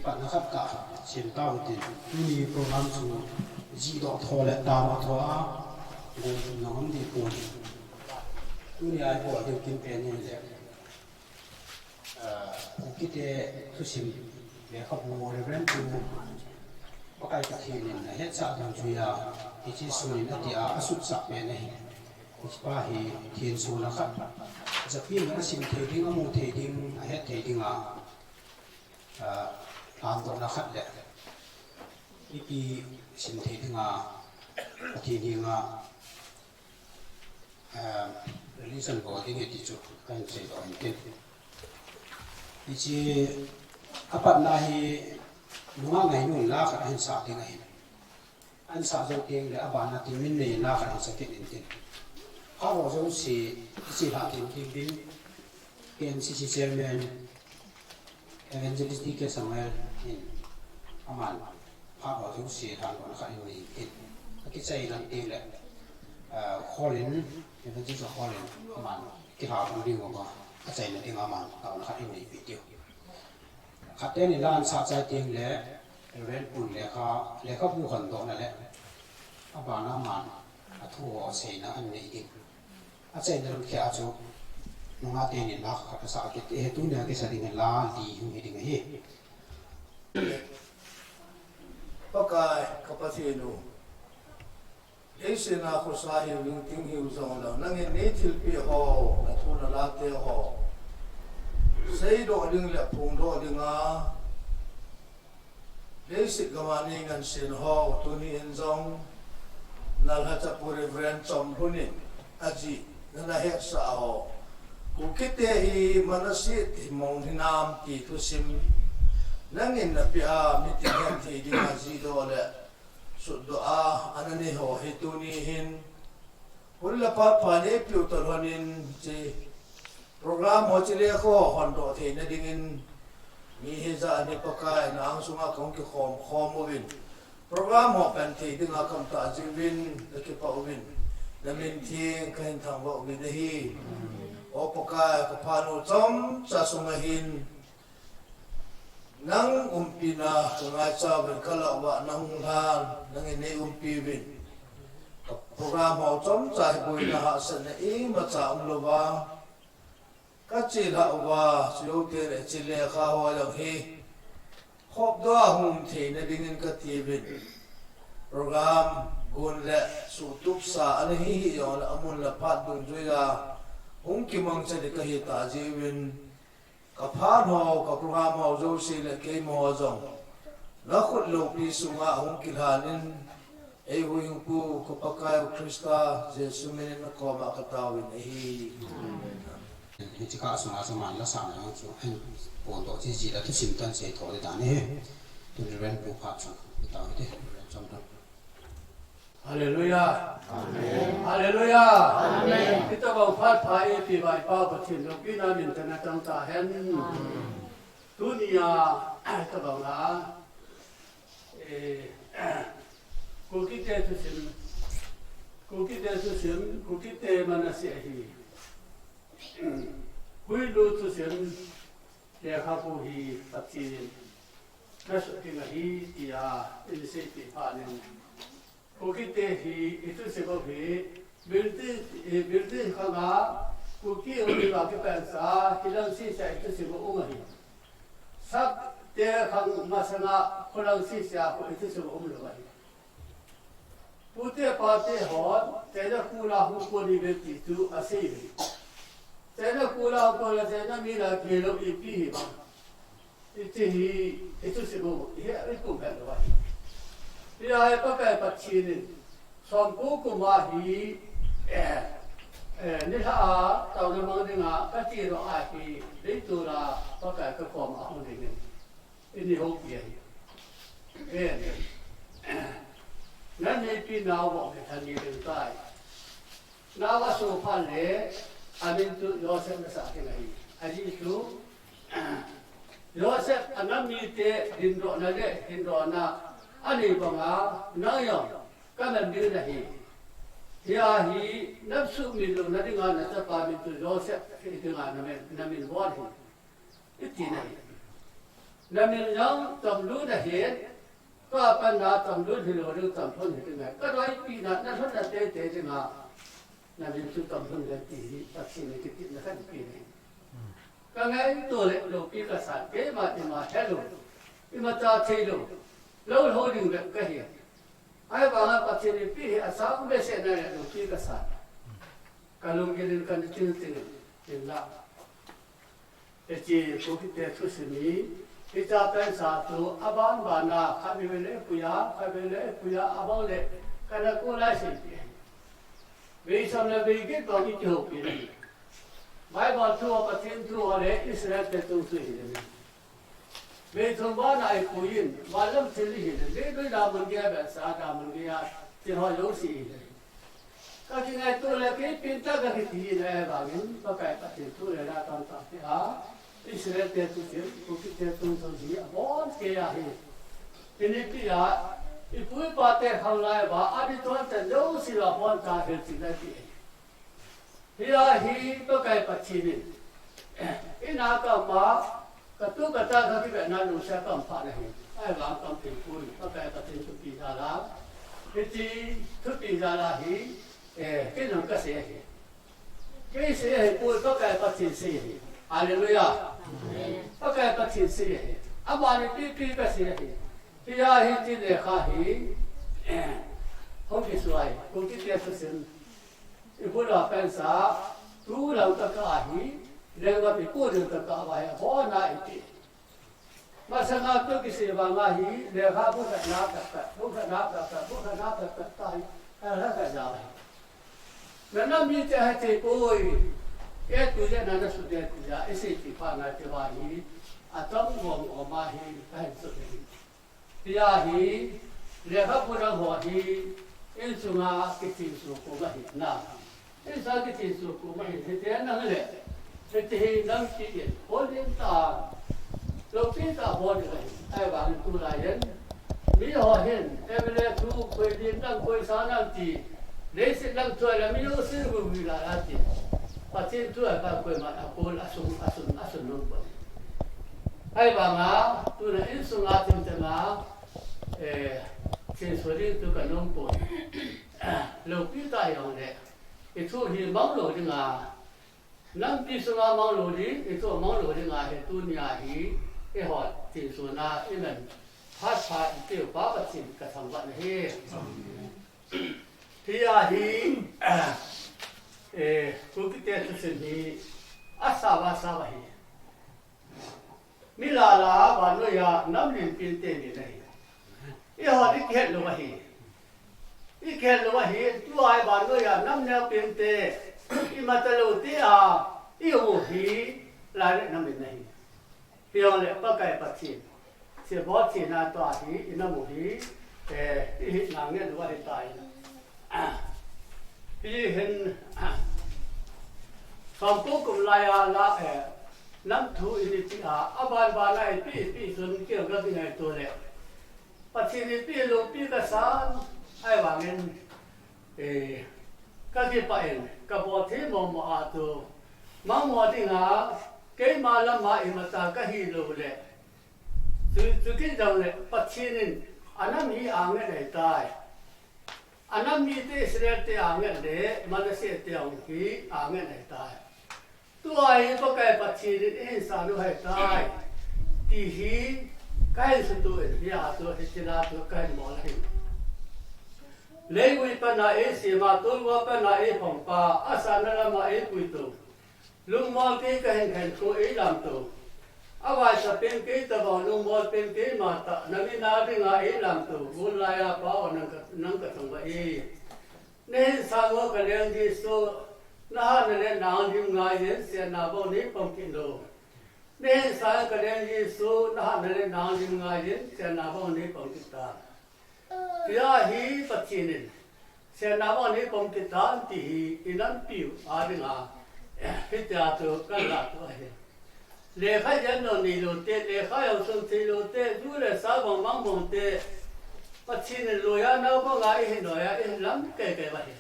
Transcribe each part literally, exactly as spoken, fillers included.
Khat na khat ka sem tau tin, tuni program chu jih doh tho le ta doh tho a, gou na hon di pon. Tuni a i bol ding kin pen in le, ah, Kukite thusim lekhabu Reverend Pu Pakai Pathen in a hetsah dungjuia, hiche sun in ati a, a sutsah pen ahi. Hiche pa hi thenso na khat, japi in a sim thei ding, a mu thei ding, a het thei ding a, ah, lhandohna khat le, mipi sim thei dinga, Pathen henga, ah, religion bol ding e ti chu kahin seidoh in tin. Hiche a patna hi nungah ngainu in la khat ahin sah ding ahin. Ahin sah jou teng le, abana tin min nei in la khat ahin sah kit in tin. Phat ho jouse, hiche lha tin tin tin, K M C C chairman, Evangelist D K Samuel in, aman, phat ho jouse lhandohna khat ahin nei in tin. Akichai lang teng le, ah, Kholin, Evangelist Kholin, aman, kilha bol ding uva, achaina ding aman, taona khat ahin neipi diu. Khat teni la ahin sah chai teng le, Reverend Pu in lekha, lekhabu hondohna le, abana aman, athu ho seina ahin nei ding. Achaina lam kia chu, nungah teni la khat asah kit e, tunia kisa ding la li hung hi ding ahi. Pakai, ka Pathen u. Leiset a khosa hiu, lungting hiu jong le, nangin nei thilpeh ho, na thu na late ho seidoh ding le phongdoh dinga, leiset gam a nei ngansen ho, tuni in jong, na lhacha Pu Reverend Chomlhun in, ajih, na na hetsah ho, Kukite hi Manasseh themong hinam ti thusim, nangin na peh a, mitin het thei dinga jihdoh le, sutdoh a, ana nei ho hi tuni hin, hun le phat pha neipiu toh lhonin hiche program ho, hiche lekha ho hondoh theina dingin, mi hijat a ni Pakai na angsunga kahung kikhom khom uvin, program ho pan thei dinga kamtah jeh uvin, kakipah uvin, na min theng kahin thangvah uvin ahi. O Pakai, ka phat u chomcha sunga hin, nang umpina ka ngaicha uvin, ka lah uva nang lhan, nangin nei umpi uvin. Ka program ho chomcha hi boina hahsatna imacha umlouva, ka chelhah uva, chujou teng le hiche lekha ho jong hi khopdoh a hung um theina dingin kati uvin. Program gon le suhtupsa ana hi hih jongle, amun le phat dungjuia hung kimangcha ding kahi tah jeh uvin, ka phat ho, ka program ho jouse le keima ho jong na khut loupi sunga hung kilhan in, eihuhhingpu ka Pakai u Christa Jesu min in na koma kataovin ahi. Hiche kah sunga chu aman lasahna jong chu ahin pondoh cheh jeh a thusim tah in seitho ding ahi. Tun Reverend Pu phat chu katao hite, Reverend Chomlhun. Hallelujah. Amen. Hallelujah. Amen. Hitobang phat pha eipeuva i Pa Pathen loupina min thangvah tahen. Tunia, hitobang a, eh, Kukite thusim, Kukite thusim, Kukite Manasseh hi, Huilu thusim lekhabu hi Pathen in nasut ding ahi tia eiseipeh phat in, Kukite hi i thusim u hi, British, eh, British khanga Kuki hung dinga kipansa, hilang sese a i thusim u um ahi. Sapte khang masanga, khulang sese a khu i thusim u umlou ahi. Pute pate hon, China khola hung kon uve ti chu asei uve. China khola hung kon le China mi la kilou ipi hi vang. Hiche hi, i thusim u, hi, i kum het lou ahi. Hia hi Pakai Pathen in, somko kum a hi, eh, eh, nilhah a, taona mang dinga, kache doh a hi, leiset a, Pakai kakoma hung dingin, eini houpi ahi. Amen. Naneipi nau bou hi thanei ding tai. Nau aso phat le, amin chu Joseph nasah ding ahi. Ajeh chu, Joseph anam mite dindohna le hindohna anei banga, nang jong kamin ding nahi. Hia hi, nasumil louna dinga nachapa min chu Joseph hi dinga namin, namin bol hi. Iti nahi. Na min jong Chamlun ahi, tua pat na Chamlun hilou ding, Champhun hiding ahi. Ka doipi na, na lhun na teitei ding a, na min chu Champhun le ti hi Pathen in kitepna kahin pe ahi. Ka ngaito le loupi kasan, keima ima helou, imacha theilou, lou lhou ding bep kahi. Ahivanga Pathen in eipeh hi asang behseh na le loupi kasan. Ka lunggil in kana ching ching in, hinla. Hiche Kukite thusim hi, hiche pen sa chu, aban ban a, khatvei le pui a, khatvei le pui a, abang le, kana kol a seipeh. Vei som le vei get bang i kihoupi le. Bible thu a, Pathen thu a le, Israel te thu chu hi le. Vei thum ban a ipui in, van lam thil ihi le, le doi da mun gei a, bel sa da mun gei a, thil ho jouse ihi le. Ka kingaito le kei pin tah ka kiti le vangin, Pakai Pathen thu le la tamtah ti a, Israel te thusim, Kukite thu thu hi abon kei ahi. Hini pi a, ipu ipa te khang lai va, ani ton ten jouse la bon ta hil ti na ti. Hi a hi Pakai Pathen in, in a ka ma, ka tu ka ta ka kivetna lungset ka um phat na hi. Ahivang ka um thei poi, Pakai Pathen thupi jal a. Hiti thupi jal a hi, eh, kei jong ka sei ahi. Kei sei ahi poi, Pakai Pathen sei ahi. Hallelujah. Pakai Pathen sei ahi. Amani pipi ka sei ahi. Hi a hi ti lekha hi, eh, hung kisuai, Kukite thusim. Ibol a pen sa, tu lang ka ka hi, lengvai pu ding ka ka va hi, ho na iti. Masanga tu kisei vang a hi, lekha bu khat na khat khat, bu khat na khat khat, bu khat na khat khat ta hi, ha ha ka ja hi. Na na mi te ha te poi, e tu je na na su te tu ja, e sei ti pa na te va hi, a tam gom gom a hi, ka hin su te hi. Tia hi, lekhabu dang ho hi, insunga kichinsu kum ahi na. Insunga kichinsu kum ahi, hiti nang le. Hiti hi nampi in, holding ta, loupi ta bol ding ahi. Ahivangin tulai in, mi ho hin, M L A thu, khoidin dang, khoisa dang ti, leiset lang thu a le mi jousen vui vui lai ati. Pathen thu a ka koima a kol a sung, a sung, a sung nung poi. Ahivanga, tuna insunga chimchanga, eh, chinsu ding chu ka nom poi. Loupi ta jong le, i thu hi mang lou dinga, nampi sunga mang lou ding, i thu mang lou dinga hi tunia hi, eiho chinsuna, i man phat phat i tiu pa Pathen ka thangvah na hi. Hi a hi, eh, Kukite thusim hi, asa va sa va hi. Mi la la a vannoi a nam lenpen te min ahi. Eiho i kihet lou ahi. I kihet lou ahi, tua i vannoi a nam lenpen te, imacha lou te a, i um u hi, lai le nam min ahi. Hijongle Pakai Pathen, Seibol Chin a tua hi, i nam u hi, eh, i hina ngen lou ahi tai. Hi hin, som ko kum lai a la, eh, nam thu i ni ti a, aban ban a i pi, pi sun kei ka kingaito le. Pathen in eipeh loupi ka san, ahivangin, eh, ka kipah in, ka bol thei mong mong a tu, mang mong dinga, keima lama imacha ka hi lou le. Chu, chuti jongle, Pathen in, a nam hi a ngen ahi tai. A nam mite Israel te a ngen le, Manasseh te hung hi a ngen ahi tai. Tua hi Pakai Pathen in eihin san u ahi tai. Ti hi, ka hin sutu in, hi a tu, hi ti la tu, ka hin bol ahi. Leigui pana eisem a, tolngol pana eiphong pa, asatna lama eipuitu. Lungmong kei ka hin khen ko eilamto. Avaisa pen kei tobang, lungmong pen keima tah, na min a dinga eilamto. Gon lai a Pa o nang ka, nang ka thangvah e. Na hin sang u ka Leng Jesu, na hatna le na lim ngai in, siatna bang nei pom kit lo. Na hin sang u ka Leng Jesu, na hatna le na lim ngai in, siatna bang nei pom kit ta. Tia hi Pathen in, siatna bang nei pom kit tan ti hi, i nampiu a dinga, hitia chu kan lah u ahi. Lekha jen jong nei lou te, lekha jong sun thei lou te, ju le sa bang mang mong te, Pathen in loiya nao banga i hin noi a, i hin lam kei kei u ahi.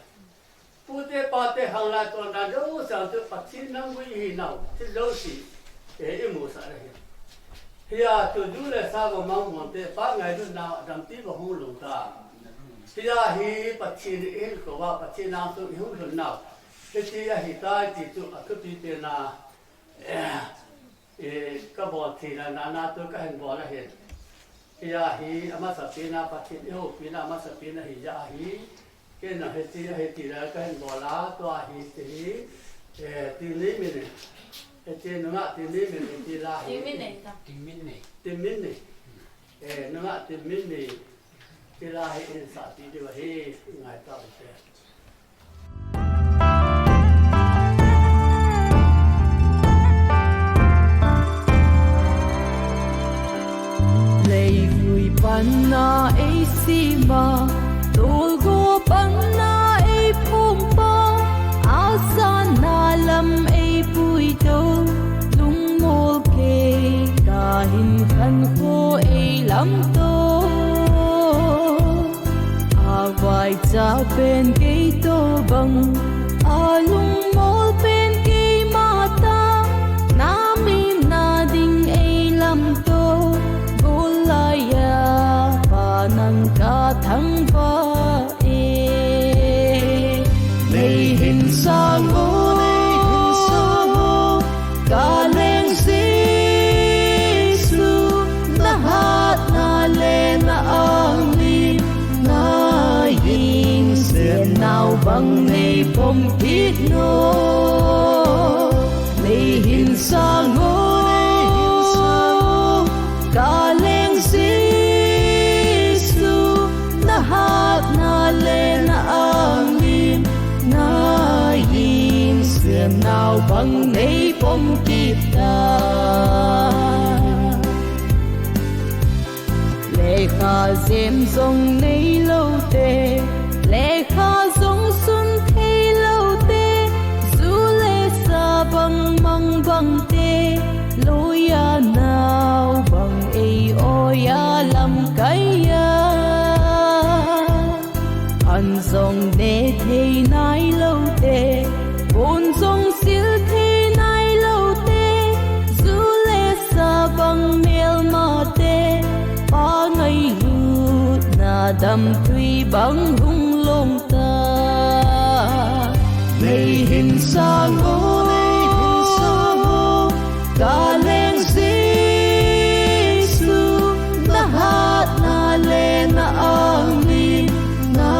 Pute pate hang lai ton dan jouse chu Pathen namgui i hi nau, thil jouse, eh, i musah ahi. Hiya chu ju le sa va mang mon te pa ngai dun na dam ti va hung lung ta. Hiya hi Pathen i hin ko va Pathen nang tu i hung lun na. Hiche ahi tai ti chu a thupi te na. Eh, eh, ka bol thei na na na tu ka hin bol a hin. Hiya hi a masa pi na Pathen i ho pi na a masa pi na hi ja hi. Kei na hiche, hiche la ka hin bol a, tua hiche hi, eh, ti ni min e. Hiche nunga ti ni min e, ti la hi. Ti min nei ta. Ti min nei. Ti min nei. Eh, nunga ti min nei. Ti la hi in sa ti di va hi, ngai ta u te. Leihui panna ei sima, tolgo panna ei phongpa, asana lam ei puito, lungmol kei kahin khankho ei lamto. Avaicha pen kei tobang, alungmol pen keima ta, na min na ding ei lamto, golaiya pa nang ka thangvah e. Nei hin sang o, nei hin sang o, ka leng Jesu, na hatna le na angin, na insep nau bang nei pom kit nom. Nei hin sang o, nei hin sang o, ka leng Jesu, na hatna le na angin, na insep nau bang nei pom kit ta. Lekha jem jong nei lou te, lekha jong sun thei lou te, ju le sa bang mang bang te, loiya nau bang ei oiya lamkaiya. An jong ne thei nai lou te, pon jong sil thei nai lou te, ju le sa bang melma te, pa ngailutna damtui bang hung long ta. Nei hin sang o, nei hin sang o, ka leng Jesu, na hatna le na angin, na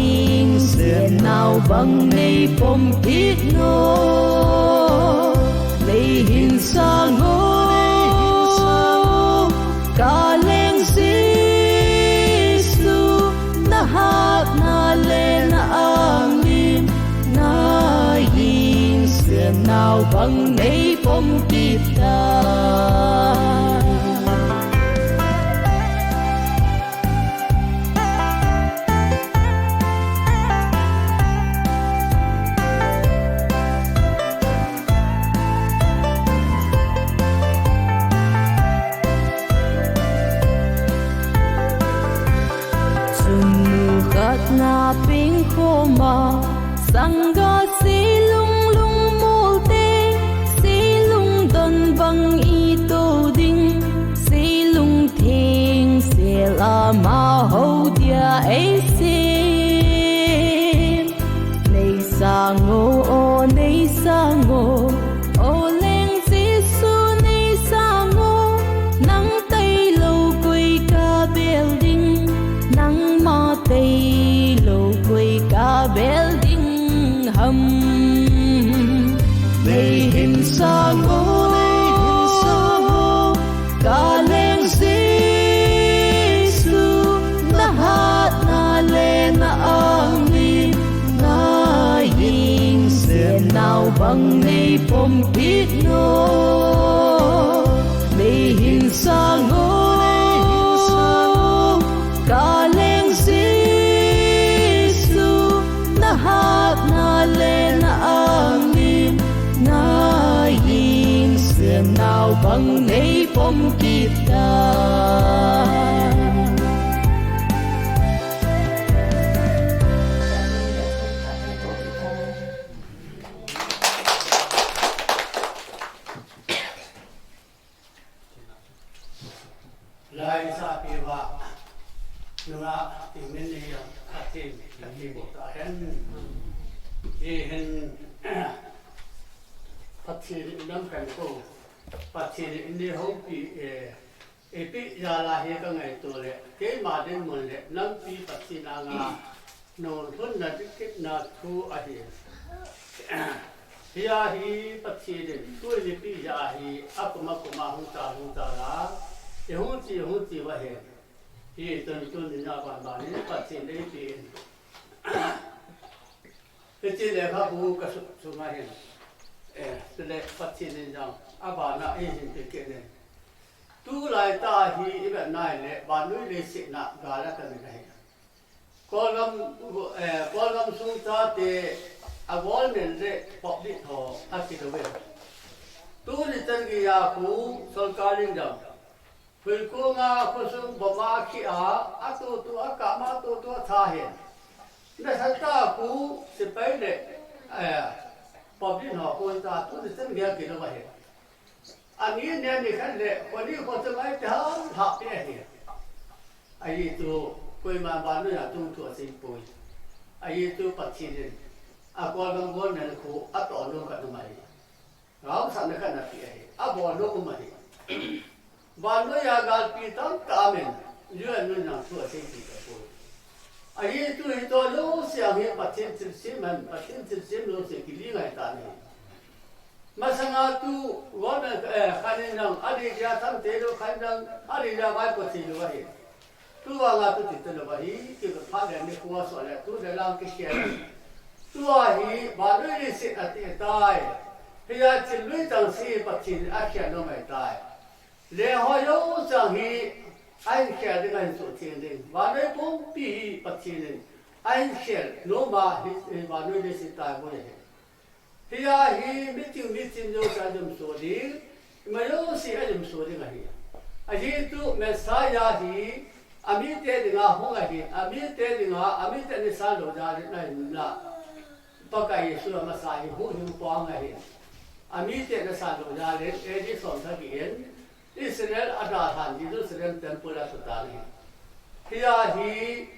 insep nau bang nei pom kit nom. Nei hin sang o, nei hin sang o, ka leng Jesu, na hatna le na angin, na insep nau bang nei pom kit ta. Chun nu khat na peng khoma, sangga selung lungmol te, selung don bang ito ding, selung thengsel a amaho dia ei sem. Nei sang o, o nei sang o, o leng Jesu nei sang o, nang tailou koi ka bel ding, nangma tailou koi ka bel ding ham. Nei hin sang o, nei hin sang o, ka leng Jesu, na hatna le na angin, na insep nau bang nei pom kit nom. Nei hin sang o, nei hin sang o, ka leng Jesu, na hatna le na angin, na insep nau bang nei pom kit ta. Hihen Pathen in lamkai ko, Pathen in eihoupi, eh, eipeh jal a hi kangaito le, keima dinmun le nampi Pathen anga nunglhunna ding kitna thu ahi. Hia hi Pathen in tuni eipeh jeh a hi akum akum a hung cha hung cha la, eihung che hung che uva hi. Hi tun tuni na ban ban in Pathen eipeh in. Hiche lekhabu kasut sunga hin, eh, chule Pathen in jong abana eihin pe kit in. Tulai tah hi ivet nai le, vannoi leiset na gal a kamin ahi. Kolgam, eh, Kolgam sung chate agolnei le public ho akilou ve. Tuni chan geiya khu sorkar in jong Huikong a khosung bomb a khi a, atutu akap ma, atutu atha hen. Nasatah a khu sepai le, eh, public ho khu ta tuni chan geiya kilou ahi. Ani ne ani khat le, kho ni kho chu mai te ha, ha pe ahi. Ahi chu, koima vannoi a tung thu asei poi. Ahi chu Pathen in, akolgam golnei khu atoh nom khat um ahi. Ngaisahna khat ana pe ahi. Abol nom um ahi. Vannoi a galpi tamtah amin, U N nun jong thu asei pi tapoi. Ahi chu hitoh jouse hi Pathen thilsem hen, Pathen thilsem jouse kiling ahitan ahi. Masanga tu, government, eh, khat in jong, adih dia tham thei lou, khat in jong, adih dia vaipo thei lou ahi. Tuvanga tu ti talou ahi, kiphat le nikho a soh le, tu le lang kikhel. Tua hi, vannoi leiset ateh tai. Hia thil lui chengse Pathen in akhel nom ahitai. Leng ho jouse hi, ahin khel ding, ahin suhtheng ding. Vannoi pumpi hi Pathen in ahin khel nom a hi, hi vannoi leiset tai bou ahi. Hia hi miching michim jouse ajumso ding, ima jouse ajumso ding ahi. Ahi chu Messiah hi amite dinga hung ahi, amite dinga, amite nisan lou jal in ahin la. Pakai Jesu amasa hi huhhing pang ahi. Amite nasan lou jal in A D som sagi in Israel adalhan Jerusalem temple a sutan ahi. Hia hi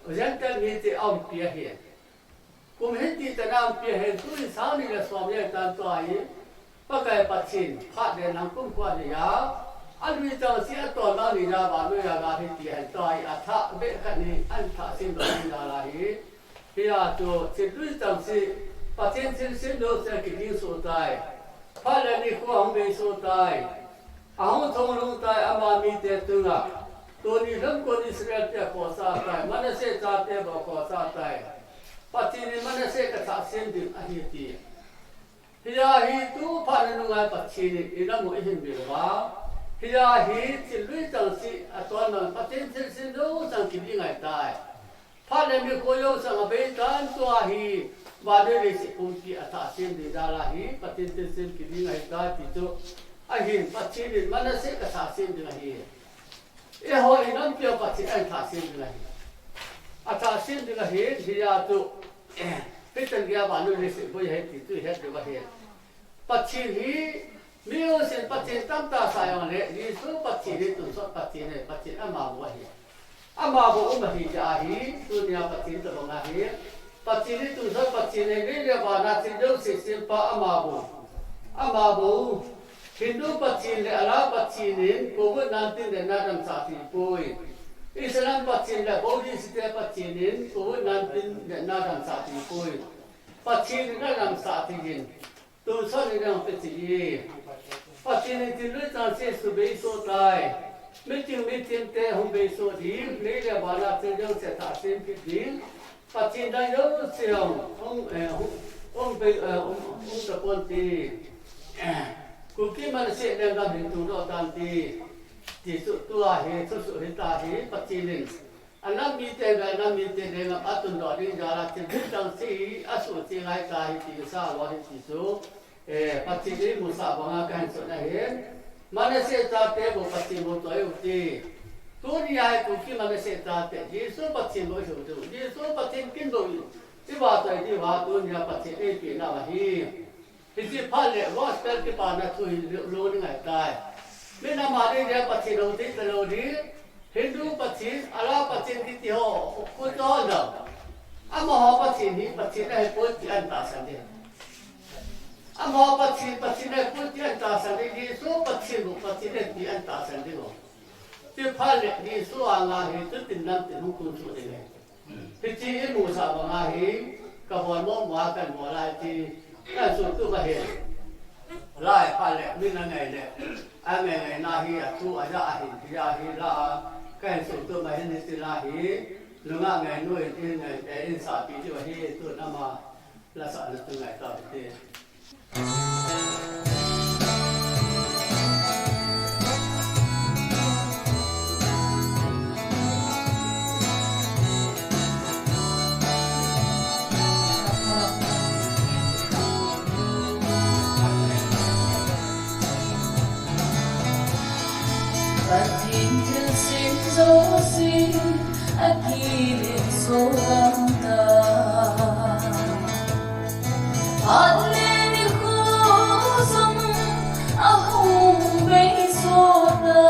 Gentile mite aumpi ahi. Kum hiti tana umpi ahin, tuhin sang ni le som ni ahitan tua hi, Pakai Pathen, phat le lang kumkhuan ni a, alui chengse a atoh lang ni a, vannoi a ga hi ti ahin tua hi, athah beh khat ni, ahin thah sem lou ni a la hi. Hia chu, thil lui chengse, Pathen thilsem jouse kiling soh tai. Phat le nikho ahung bei soh tai. Ahung thong lhung tai ama mite chunga. Tuni lhamkon Israel te akhohsah tai. Manasseh chate bou akhohsah tai. Pathen in Manasseh kathah sem ding ahi ti. Hia hi tu phat le nunga Pathen in inamu ihin bil uva. Hia hi thil lui chengse aton man Pathen thilsem jouse kiling ahitai. Phat le nikho jouse abei tan tua hi, vannoi leiset pumpi athah sem ding jal a hi, Pathen thilsem kiling ahitai ti chu, ahin Pathen in Manasseh kathah sem ding ahi. Eiho inampi a Pathen ahin thah sem ding ahi. Athah sem ding ahi, hia chu, eh, Peter geiya vannoi leiset boi ahi ti chu ihet diu ahi. Pathen hi, mi jousen Pathen tamtah asah jongle, Jesu Pathen hi tonsot Pathen ahi, Pathen ama bou ahi. Ama bou um ahi jeh ahi, tunia Pathen tobang ahi. Pathen hi tonsot Pathen ahi, lei le van a thil jouse sempa ama bou. Ama bou. Hindu Pathen le Allah Pathen in covid nineteen le nadamsah thei poi. Islam Pathen le Buddhist te Pathen in covid nineteen le nadamsah thei poi. Pathen in nadamsah thei in. Tonsot in jong pe thei e. Pathen in thil lui chengse asubei soh tai. Miching michim te hung bei soh ding, lei le van a thil jouse thah sem kit ding. Pathen dang jouse hung, hung, eh, hung, hung bei, eh, hung, hung tapon te. Kuki Manasseh lenggam hin tungdoh tante. Ti chu tua hi, thusuh hita hi, Pathen in. Anam mite le, anam mite le, ngam atundoh ding jal a, thil lui chengse hi, asuhtheng ahitai, ti sa lou ahi ti chu. Eh, Pathen in eimusah banga kahin sut ahin. Manasseh chate bou Pathen bou choi u hite. Tunia hi Kuki Manasseh chate, Jesu Pathen bou ihiu diu. Jesu Pathen kin bou i, ivahchoi diuva tunia Pathen eipeh nau ahi. Hiche phat le gospel kipana thu hi lungning ahitai. Minam a ding dia Pathen hou thei talou ding. Hindu Pathen, Allah Pathen kiti ho, khu chol dau. Amaho Pathen hi Pathen ahipoi ti ahin tahsa Amaho Pathen, Pathen ahi ti an tahsan ding, Jesu Pathen u, Pathen ahi ti an tahsan ding u. Ti phat le Jesu anga hi tutin lamtin hung tun chu ding ahi. Hiche i musa banga hi, ka bol mo mo a kan bol a ti, kan sutuma hi. Lai phat le, min angai le, angai ngai na hi, athu aja ahin, hi ahi la, kan sutuma hin hiche la hi, nunga ngai nu in, in ngai, eh, in sa pi diu ahi, tun ama, la sa na tu ngai ta ti. Pathen thilsem jouse akilen so lam ta. Phat le nikho jong ahung bei so ta.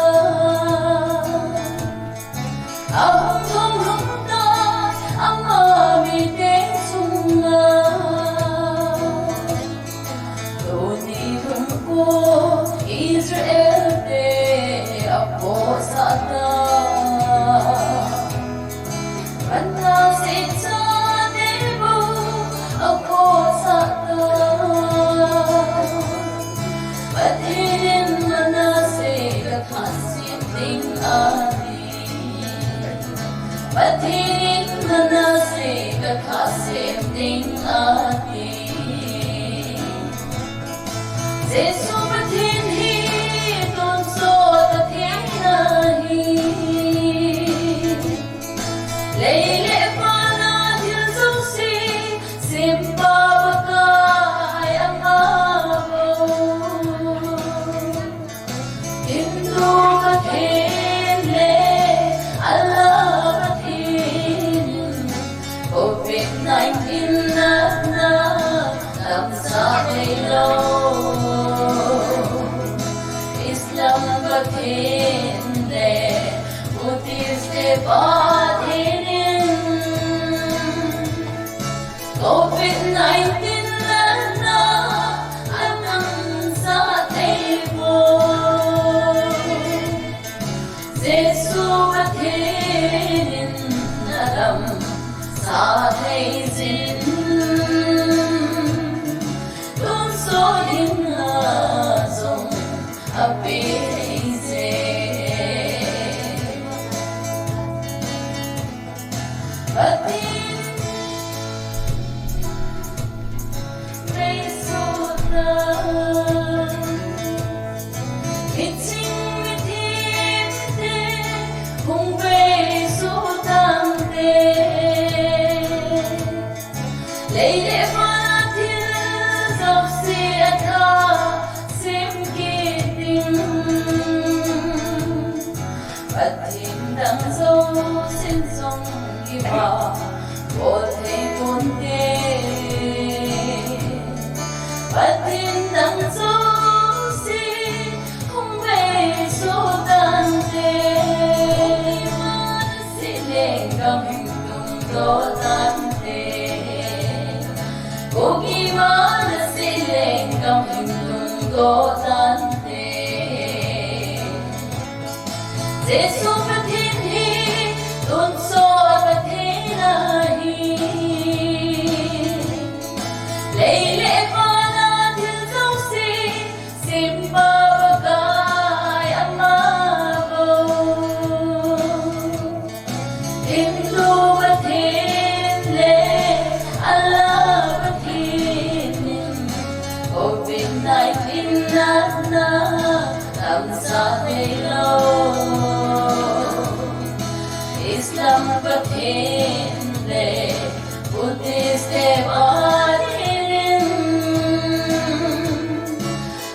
Ahung thong hung ta, ama mite chunga. Tuni lungkot Israel te apohsah ta. Manasseh chate bou apohsah ta. Pathen in Manasseh kathat sem ding ati. Pathen in Manasseh kathat sem ding ati. Jesu Pathen hi tonsot Pathen ahi. Lei le van a thil jouse sempa Pakai ama bou. Hindu Pathen le Allah Pathen in covid nineteen natna damsah thei lou. Islam Pathen le Buddhist te Pathen in covid nineteen natna adamsah thei poi. Jesu Pathen in adamsah thei jin, tonsot hinna jong ape thei je. Pathen in beisoh tan, miching mithem te hung beisoh tante. Lei le van a thil jouse athat sem kit ding. Pathen dang jousen jong iva bol thei ponte. Pathen dang jouse hung beisoh tante. Koima nasih leng gam hin lungdoh tante. Koima nasih leng gam hin lungdoh tante. Jesu Pathen hi tonsot Pathen ahi. Lei le van a thil jouse sempa Pakai ama bou. Hindu Pathen le Allah Pathen in covid nineteen natna damsah thei lou. Islam Pathen le Buddhist te Pathen in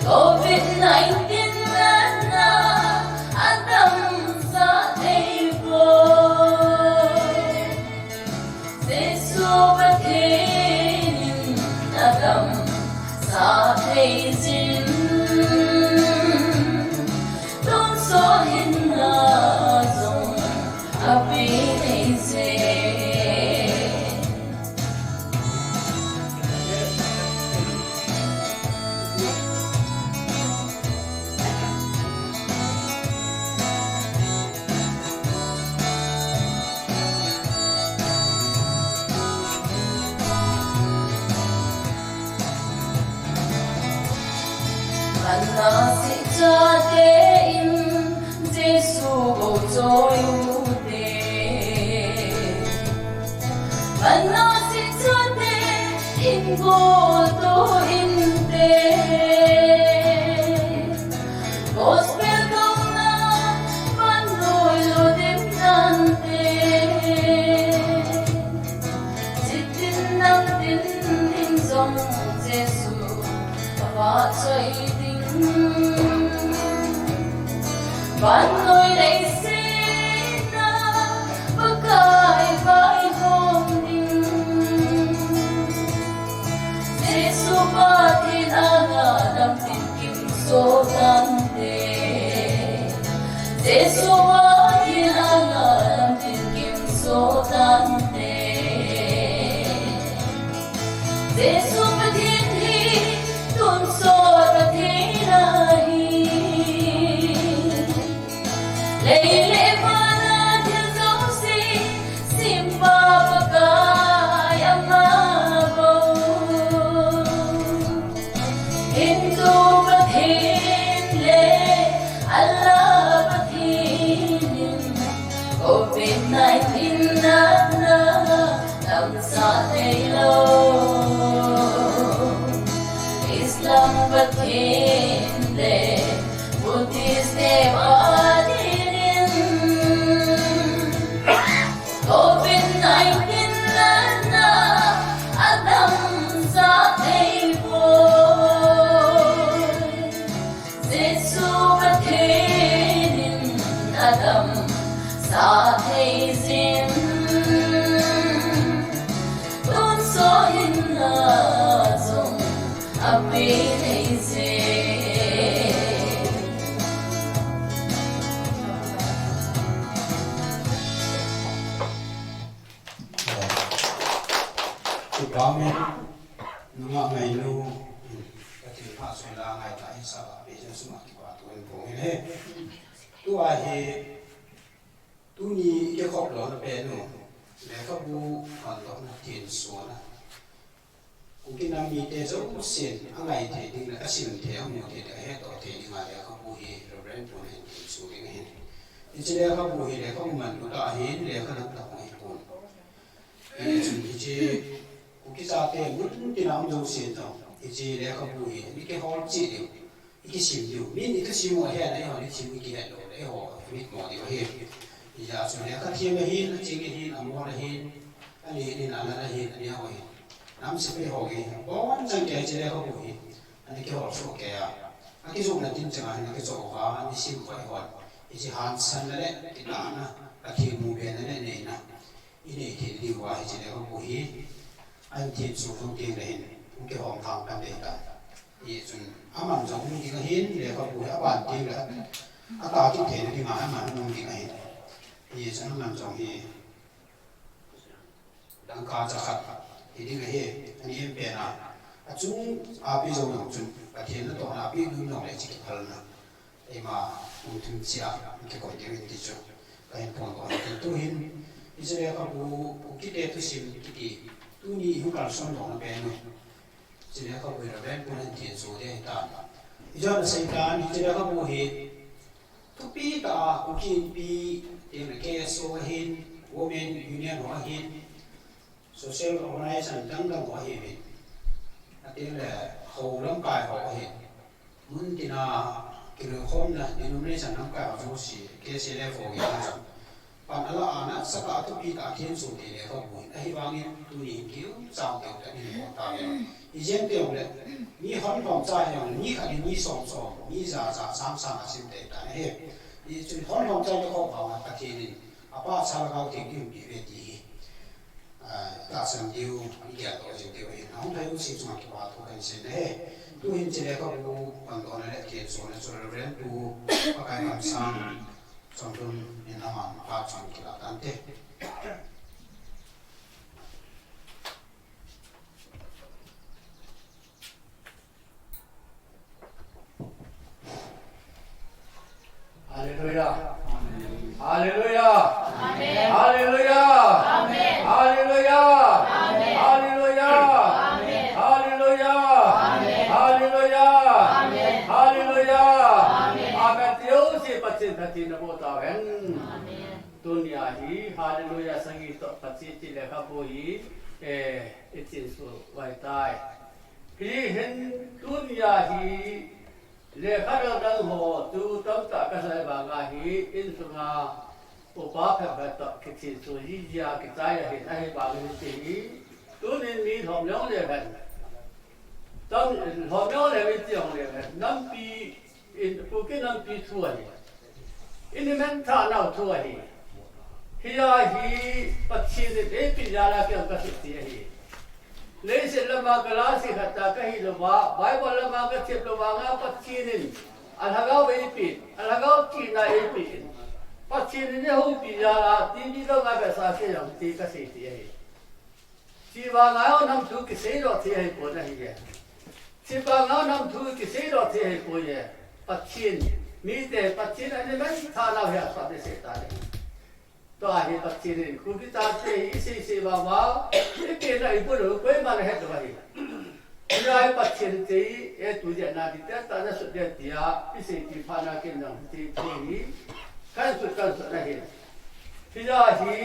covid nineteen natna adamsah thei poi. Jesu Pathen in adamsah thei jin, tonsot hinna jong ape thei je. Anna si chate in Jesu bou choi u te. Anna si chate in bou to in te. Gospel dong na van doi lo dim dan te. Chitin nang tin ding jong Jesu, a va choi ding. Van noi lei sina, Pakai vai hom ding. Jesu Pathen anga lam tin kim so tan te. Jesu Pathen anga lam tin kim so tan te. Jesu Pathen hi tun so Pathen ahi. Lei le van a thil jouse sempa Pakai ama bou. Hindu Pathen le Allah Pathen in Covid nineteen natna tamsa thei lou. Islam Pathen le Buddhist te Pathen in Covid nineteen natna atamsa thei poi. Jesu Pathen in atamsa thei jin. Tun so hinna jong ape thei jin. Kipah e, nungah ngainu, Pathen phat soi la ngai ta hi sa la pe jong sum a kipah thu in phong in he. Tua hi, tuni i kikhop lona pen u, lekhabu hon lona thenso na. Kuki nam mite jousen angai thei ding le asim thei, amu thei ding, ahetdoh thei dinga lekhabu hi Reverend Pu in ahin thenso ding ahin. Hiche lekhabu hi lekhabu manlu tah ahin, lekha lam tah hung hi pon. Hichun hiche Kuki chate mun tina um jousen jong hiche lekhabu hi i kihol cheh diu, i kisim diu. Min i thusim u ahet le, eiho thusim i kihet lou le, eiho mitmo diu ahi. Hijeh chun lekha them ahin, aching ahin, amol ahin, alen in, alan ahin, aneo ahin, nam sepai ho hi, abonchauva hiche lekhabu hi ana kihol soh kei a, akijohna ding chang a hin akijoh uva, ana sim uva eihon hiche hansanna le kitahna, Pathen mu bena le neina i nei thei diu va hiche lekhabu hi ahin thenso lhon teng le hin hung kihom thang pan ding ahitai. Hichun aman jong um ding ahin, lekhabu hi aban teng le atah kit theina dinga aman um ding ahin. Hichun aman jong hi dangka chakhat hi ding ahi, ani em pen a, achung a pe jou jong chun Pathen natohna a pe ding jong le hiche kiphalna eima hung thim cheh a kikoi ding in ti chu kahin phondoh ahi. Tuhin hiche lekhabu Kukite thusim kiti tuni i hung kalson lona pen u, hiche lekhabu hi Reverend Pu in ahin thenso ding ahitan. Ijat asei tan, hiche lekhabu hi thupi tah a Kuki Inpi, tin le K S O ahin, Women Union ho ahin, social organization dang dang ho ahiuvin, atin le hou lamkai ho ahin, mun tina kiloikhomna denomination lamkai ho jouse, K C L F ho hi jong pan ala a nasatah a thupi tah a thenso thei lekhabu ahin, ahivangin tuni hin kiu chau keu tah in i bol tauve. Ijeh inem itile, mi hon lhomcha hijongle, mi khat in mi som som, mi ja ja, sang sang a sim thei tan ahi. Hichun hon lhomcha i kikhop vang a Pathen in apahcha lhagao theng eihin peh uve ti hi, ah, tahsan diu, i geldoh jing diu ahin. Ahung lhai jouse chunga kipa thu kahin sei ahi. Tuhin hiche lekhabu pandohna le thensona chu Reverend Pu Pakaikamsang Chonlun in aman aphat chun kilah tante. Hallelujah. Hallelujah. Amen. Hallelujah. Amen. Hallelujah. Amen. Hallelujah. Amen. Hallelujah. Amen. Hallelujah. Pathen phatthei naboh tauhen. Tunia hi Hallelujah sagi toh Pathen ti lekhabu hi, eh, ichinsu vai tai. Hihen tunia hi lekha dangdang ho chu tamtah kasei vanga hi insunga upa phabep toh kichinsu jijia kichai ahin, ahivangin hiche hi tunin mi lhom jong leuhen. Tam, lhom jong leuhen, ti jong leuhen. Nampi in, Kuki nampi thu ahi. Imacha nau thu ahi. Hia hi Pathen in eipeh jal a kei jong kasei ti ahi. Leiset lama class khat a kahi louva, Bible lama kathem louva nga Pathen in alhagao eipeh, alhagao chihna eipeh in. Pathen in eihoupi jal a, TV lama vetsah kei jong ti kasei ti ahi. Chivanga nam thu kiseidoh thei ahipon ahi e. Chivanga nam thu kiseidoh thei ahipoi e. Pathen, mite Pathen in imacha nau hi asei ding ahi. Tua hi Pathen in Kuki chate hi isei sei vang uva, ipehna ibol u koiman ahet lou ahi. Hia hi Pathen te hi, etu jeh a detail tah a nasut ding tia, isei ti phat na ken jong ti, ti hi, kahin sut, kahin sut ahi. Hia hi,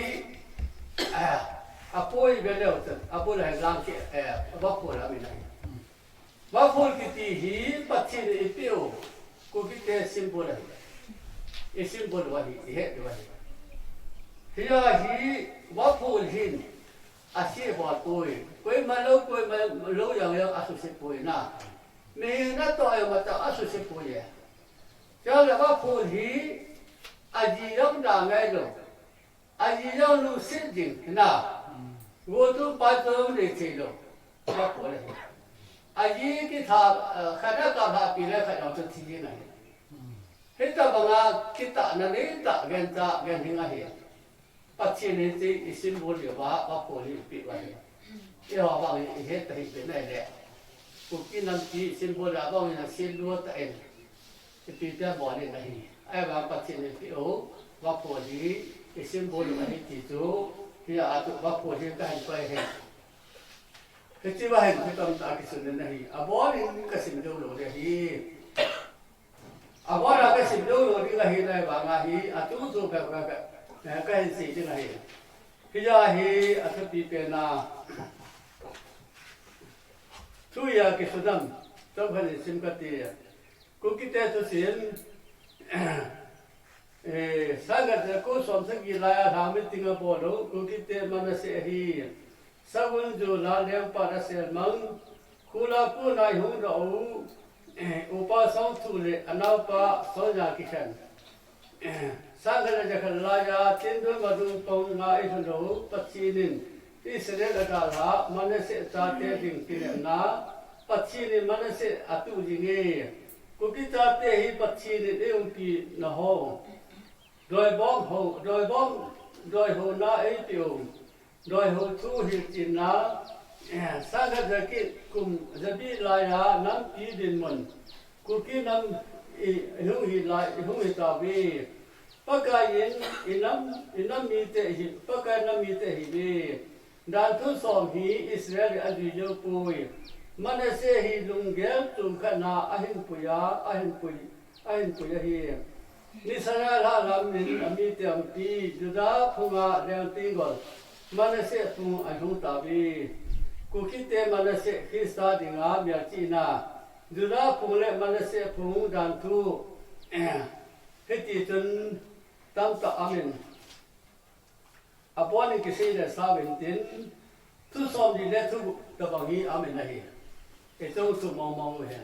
ah, apoi ve leu chun, abul a hin lang kit, eh, vaphol amin ahi. Vaphol kiti hi Pathen in eipeh u, Kuki te symbol ahi. I symbol u ahi, ihet u ahi. Hia hi vaphol hin, ase bol poi. Koima lou, koima lou jong jong asuse poi na. Mihem natoh jong matah asuse poi e. Chule vaphol hi, aji jong da ngai lou. Aji jong lungset ding, na. Gotum patum jong nei thei lou. Vaphol ahi. Aji kitha, eh, khat a kalhapi le khat jong chu thi ding ahi. Hitobanga kitahna neitah, gentah, genhing ahi. Pathen in hiche i symbol diuva, vaphol hi eipeh u ahi. Eiho vang ihet tahih beh nai le. Kuki nampi symbol a vang in asin lua tah in. Ipi tia bol in ahi. Ahivang Pathen in eipeh u, vaphol hi i symbol u ahi ti chu, hia a chu vaphol hi kahin koi ahi. Hiche va hin thu tamtah kisun in ahi. Abon in kasim jou lou ding ahi. Abon a kasim jou lou ding ahi, ahivanga hi, achung chun ka, ka, ka, eh, kahin sei ding ahi. Hia hi athupi pen a. Thu hia kisun am, chomkhat in sim kate. Kukite thusim, eh, sangkhat ja ko som sagi lai a lha meeting abol u, Kukite Manasseh hi, Sagun Jula lengpa a selmang, Khula kona eihung doh u, eh, Upa Songthu le anaopa Sonia kikhen. Sangkhat le jakhat laiya, Tindul vadung panga eilhun u, Pathen in Israel adalha, Manasseh chate ding kinepna, Pathen in Manasseh atuh jinge. Kuki chate hi Pathen in eiumpi na ho. Doibom ho, doibom, doihouna eipeh u. Doiho thu hilchetna, eh, sangkhat jakit kum jabi laiya nampi dinmun, Kuki nam i, ihung hi lai, ihung hi tauve. Pakai in, inam, inam mite hi, Pakai nam mite ihiuve. Danthu som hi Israel in ajui jou poi. Manasseh hi lunggel chom khat na ahin pui a, ahin pui, ahin pui ahi. Nisana lhahlam in amite umpi, Judah phunga lengting gol, Manasseh phung ahung tauve. Kukite Manasseh Christa dinga melchihna, Judah phung le Manasseh phung danthu, hiti chun tamtah amin. Abon in kisei le sao intin, thu somli le thugup tabang hi amin ahi. Ichung thu mong mong u hi.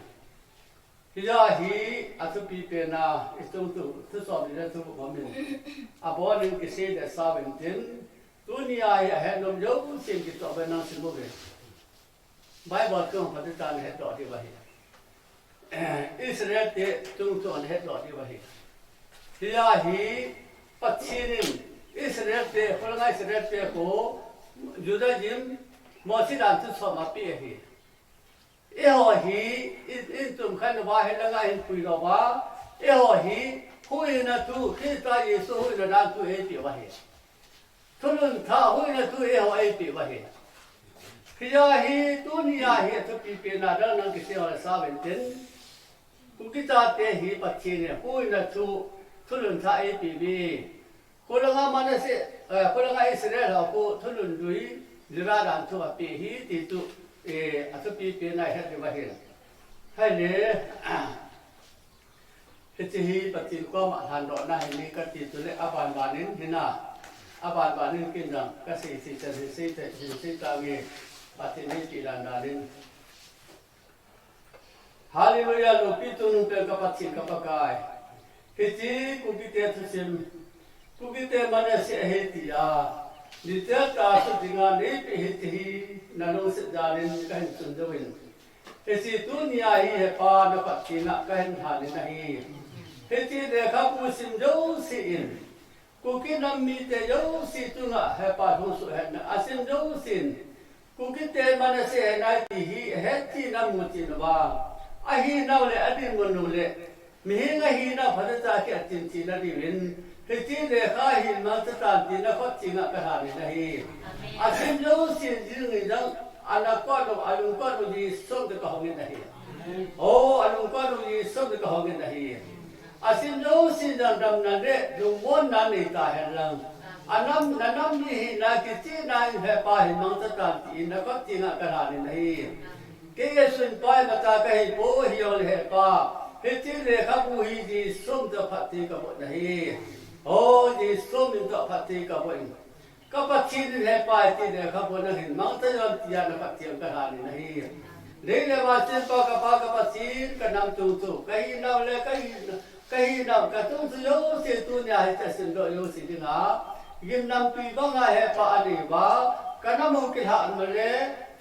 Hia hi athupi pen a, ichung thu, thu somli le thugup amin. Abon in kisei le sao intin, tunia hi ahet nom jousen kichoh uvin nang sim uve. Bible chung phatechan hetdoh diu ahi. Israel te chung chu ahetdoh diu ahi. Hia hi Pathen in Israel te, khulanga Israel te khu Judaism, Mosi dan thu som apeh ahi. Eiho hi, in, in chom khat uva hi langa hin pui louva, eiho hi, huhhingna thu, Christa Jesu huhhingna dan thu eipeh u ahi. Thulhun thah huhhingna thu eiho eipeh u ahi. Hia hi, tunia hi athupi pen a dang nang kisei le sao intin. Kuki chate hi Pathen in huhhingna thu, thulhun thah eipeh uve. Khulanga Manasseh, eh, khulanga Israel ho khu thulhun lui, jira dan thu apeh ahi ti chu, eh, athupi pen a ihet diu ahin. Ahile, hiche hi Pathen koma lhandohna ahi kati chule abanbanin hina, abanbanin ken jong kasei sei chan hi sei, sei tange, Pathen eipeh dan danin. Hallelujah, loupi tunung pen ka Pathen ka Pakai. Hiche Kukite thusim, Kukite Manasseh ahi tia detail tah a sut dinga neipeh ahi ti hi nalungset jalin kahin chun jouvin, hiche tunia hi Hepa na Pathen a kahin lhanin ahi. Hiche lekhabu sim jouse in Kuki nam mite jouse chunga Hepa lungsuh hetna asim jousen, Kukite Manasseh ahi nai ti hi ahet cheh in amu cheh in vang, ahinau le adinmun u le, mihem ahina phatecha kiatin cheh na diuvin, hiche lekha hi mangcha tan tin nakhut chenga kalhanin ahi. Asim jousen jing in jong, ana kot u, alungkot u Jesu min tah kahongin ahi. O, alungkot u Jesu min tah kahongin ahi. Asim jousen jong damna le lungmonna neita hen lang, anam, nanam mi hina kichehna in Hepa hi mangcha tan tin nakhut chenga kalhanin ahi. Kei Jesu in pai mata kahipoi, hijongle Hepa, hiche lekhabu hi Jesu min tah phatthei kaboh in ahi. O, Jesu min tah phatthei kaboh in. Ka Pathen in Hepa, hiche lekhabu nangin mangcha jon tia nakhut chenga kalhanin ahi. Lei le van sempa ka Pa ka Pathen, kanam chung chu, kahinau le kahi, kahinau, kachung chu jouse tunia hiche simdoh jouse dinga gimnamtui banga Hepa anei uva, kanam u kilhahna le,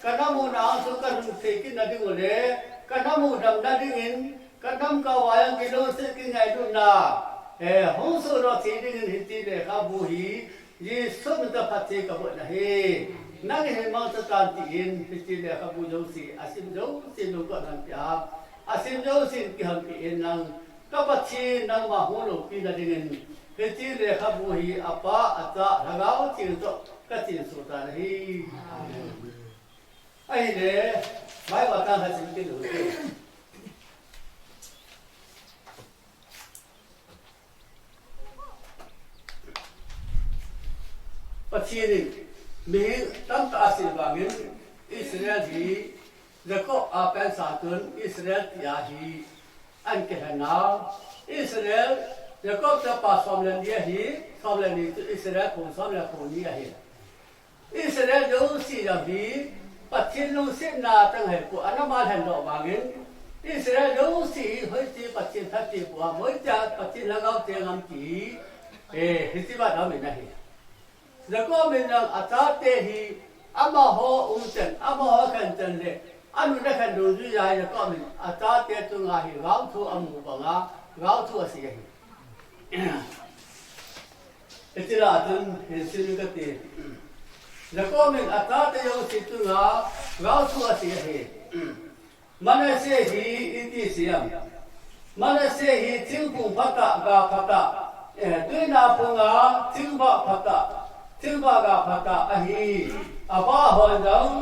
kanam u na-ang chu kalhung thei kit na ding u le, kanam u damna dingin, kanam kah uva jong kilungset kingailutna, eh, hung sohdoh thei dingin hiche lekhabu hi Jesu min tah phatthei kaboh in ahi. Nangin mangcha tan tin hiche lekhabu jouse, asim jouse lungkot in pia, asim jousen kihonpeh in lang, ka Pathen nangma hung loupina dingin, hiche lekhabu hi Apa, Acha, Lhagao Theng toh kachensuh tan ahi. Amen. Ahile, Bible chang khat sim kit u hite. Pathen in mi tamtah asei vangin Israel hi Jacob a pensa chun Israel tia hi ahin kilhen nau. Israel, Jacob chapa som le ni ahi, som le ni chu Israel phung som le phung ni ahi. Israel jouse jong hi Pathen lungsetna tang ahipoi, anam a lhendoh vangin Israel jouse hi hoiche Pathen phattheiboh ham, hoiche Pathen lhagao cheng ham ti hi, eh, hiche va dam in ahi. Jacob in jong achate hi amaho umchan, amaho khenchan le anun akhen dungjui a Jacob in achate chunga hi gaothu amu banga gaothu asei ahi. Hiche lah a chun hin sim inge kati. Jacob in achate jouse chunga gaothu asei ahi. Manasseh hi iti asei em? Manasseh hi thingphung phatah, ga phatah, eh, tuina phunga thingvah phatah, thingvah ga phatah ahi. Abahon jong,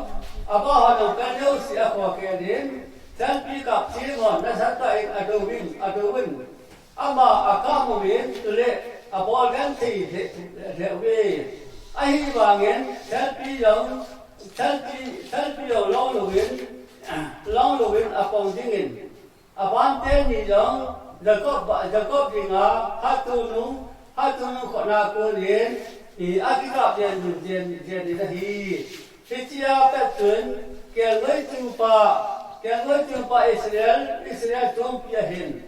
abahon jong kal jouse akhokhel in, thalpi kap theng hon nasatah in adouvin, adouvin. Ama akap uvin, chule abol genthei lheh, lheh uve. Ahivangin thalpi jong, thalpi, thalpi jong long louvin, long louvin apong dingin. Aban teni jong Jacob, Jacob dinga hatchungnung, hatchungnung khotna konin, i, akikap jen, jen, jen in ahi. Hichea pat chun, kelngoi chingpa, kelngoi chingpa Israel, Israel chompi ahin.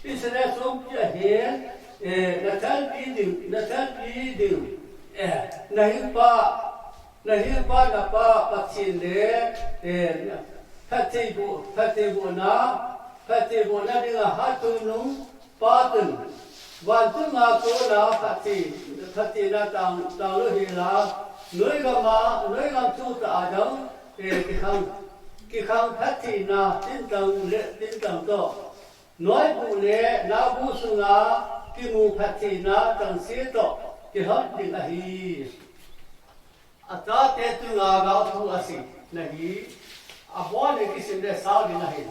Israel chompi ahin, eh, nathalpi ding, nathalpi ding, eh, nahiupa, nahiupa napa Pathen le, eh, phattheiboh, phattheibohna, phattheibohna dinga hatchungnung pa chun, vanchunga kona phatthei, phattheina tang, tanglut hela, noi gama, noi gam chutah a jong, eh, kikhang, kikhang phattheina, tintang le, tintang toh, noibu le, naobu sunga, kimu phattheina, tangse toh, kilhon ding ahi. Achate chunga gaothu asei na hi, abon in kisim le sao ding ahi.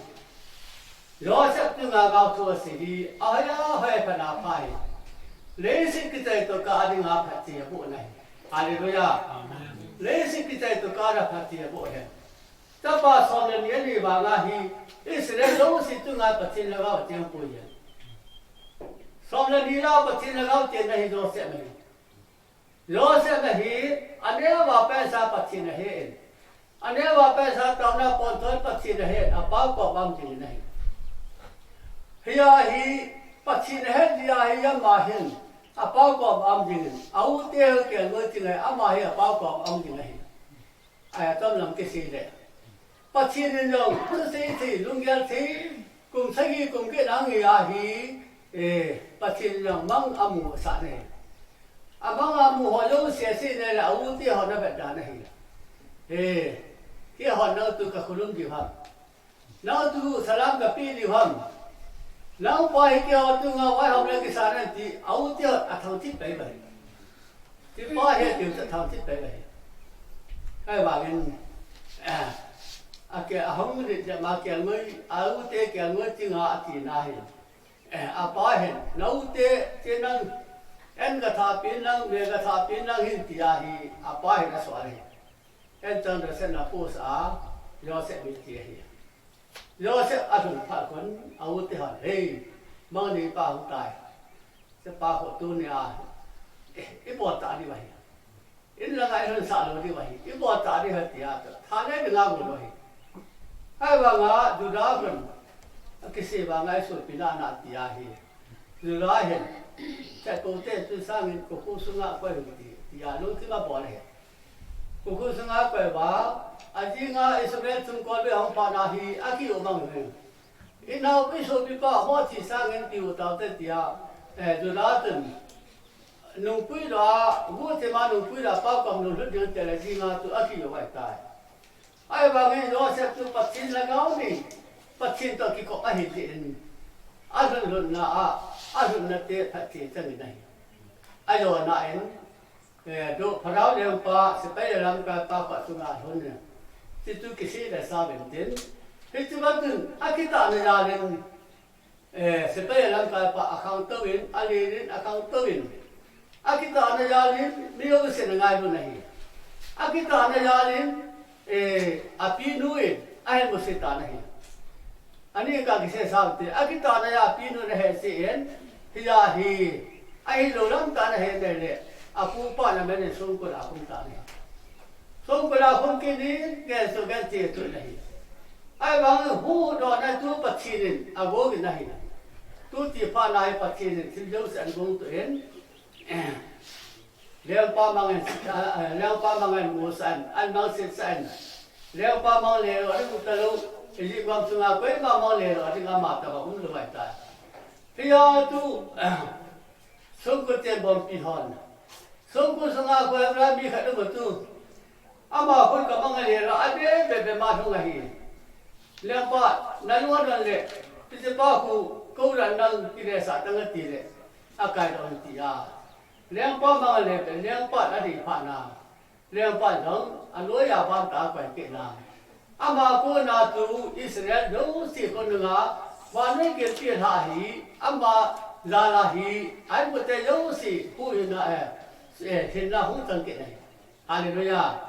Joseph chunga gaothu asei hi, ahoi ahoi phat na pha hi. Leiset kichai toh kah a dinga phatthei aboh ahi. Hallelujah. Leiset kichai toh kah a phatthei aboh ahi. Chapa som le ni anei vanga hi Israel jouse chunga Pathen lhagao acheng poi ahi. Som le ni lah a Pathen lhagao chenna hi Joseph ahi. Joseph ahi, aneo a pensa Pathen ahen. Aneo a pensa taona ponthon Pathen ahen, apao koma um jingin ahi. Hia hi Pathen ahet jeh a hi ama hin apao koma um jingin, a u te ho kelngoi ching ahi, ama hi apao koma um jing ahi. Ahi, atam lam kisei le Pathen in jong thusei thei, lunggel thei, kum sagi kum get a ngai ahi, eh, Pathen in jong mang amu sah ahi. Amang amu ho jouse asei le le, a u te ho ana vet dan ahi. Eh, keiho nang tu ka khulum diu ham. Nang tu salam ka pe diu ham. Nang pa hi keiho tu nga vaihom le kisa nan ti, a u te ho athang thip pai pai. Ti pa hi tiu sa thang thip pai pai. Ahivangin, eh, a ke a hung rit le ma kelngoi, a u te kelngoi ching a ati na hi. Eh, apa hin, na u te, ti nang, en ka tha pi nang, me ka tha pi nang hin ti ahi, apa hin asol ahi. En chang da sen na pu sa, Joseph mi ti ahi. Joseph alhun phat khun, a u te hon, "Hei, mang nei pa hung tai. Sepa ho tuni a, eh, i bol ta di vahi. In langa i lhun sah lou di vahi. I bol ta di vahi," tia, tha le di la go lou hi. Ahivanga Judah khun, akisei vanga i sopi na na ti ahi. Judah hin, "Chatpo te tu sangin kokhuh sunga koi hung ti," tia lungthim a bol ahi. Kokhuh sunga koi uva, ajinga Israel chungkol ve hung phat na hi, aki umang ve. I nao, i sopipa, amaho thi sangin ti u tao te tia, eh, Judah chun, nungpui lou a, guhthim a nungpui lou a, pa kom nung lhut ding te le jinga tu aki u vai tai. Ahivangin Joseph chu Pathen lhagao ni, Pathen toh kikop ahi tin, alhun lhunna a, alhunna te phatthei chang in ahi. Ajona in, Eh, do Pharaoh lengpa, sepai le lamkaipa khat chunga lhun e. Ti chu kisei le sa ven tin. Hiche va chun, akitahna jal in, eh, sepai le lamkaipa akhangtou in, alen in akhangtou in. Akitahna jal in, mi jousen angailut ahi. Akitahna jal in, eh, apinu in, ahin musit tan ahi. Ani ka kisei sa u te, akitahna a apinu in ahe seh in, hia hi, ahilou lam tah in ahe le le, apupa na men in songkul a akhum tan ahi. Songkul a akhum kit in, gel chu gel che chu ahi. Ahivangin huhdohna chu Pathen in agong in ahi. Tu ti phat na hi Pathen in thil jouse agongtou in, Lengpa mang in, ah, ah, lengpa mang in musah in, an mang setsah in. Lengpa mang le lou, ading um talou, Egypt gam sunga koima mang le lou, ading ama tobang umlou ahitai. Hia tu, ah, songkul ten bompi hon. Songkul sunga koi Abraham mi khat um tu. Ama khun ka mang le lou, ade be be ma lhung ahi. Lengpa, na lung adon le, hichepa khu, kou dan nang kile sah tang ati le, akai lou ti a. Lengpa mang le, lengpa adei phat na. Lengpa jong, aloi a van ta koi kit na. Ama kona chu Israel jouse kon nga, vannoi gilpi lha hi, ama jal a hi, ahin pute jouse, hu hin na e, eh, hin na hu tang kit na hi. Hallelujah.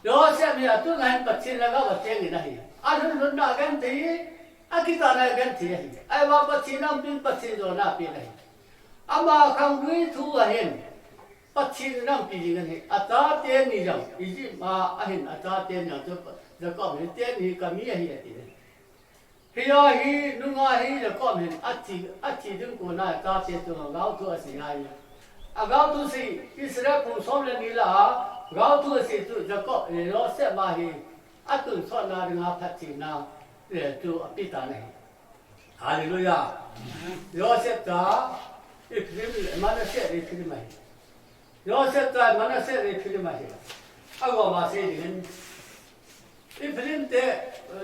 Joseph hi atun a hin Pathen lhagao acheng in ahi. Alhun lhunna agenthei, akitahna agenthei ahi. Ahivang Pathen aumpi in Pathen jona apen ahi. Ama khanggui thu ahin, Pathen in aumpi jing in ahi. Achate ni jong, Egypt a ahin achate ni jong chu Jacob hin, teni hi kami ahi ati in ahi. Hia hi, nunga hi Jacob hin athi, athi ding kona chate chunga gaothu asei ahi. Agaothu sei, Israel kum som le ni lah a, gaothu asei chu Jacob, eh, Joseph a hi, atonsotna dinga phattheina, eh, chu ape tan ahi. Hallelujah. Joseph cha, Ephraim le Manasseh le Ephraim ahi. Joseph cha Manasseh le Ephraim ahi. Agoma sei dingin. Ephraim te,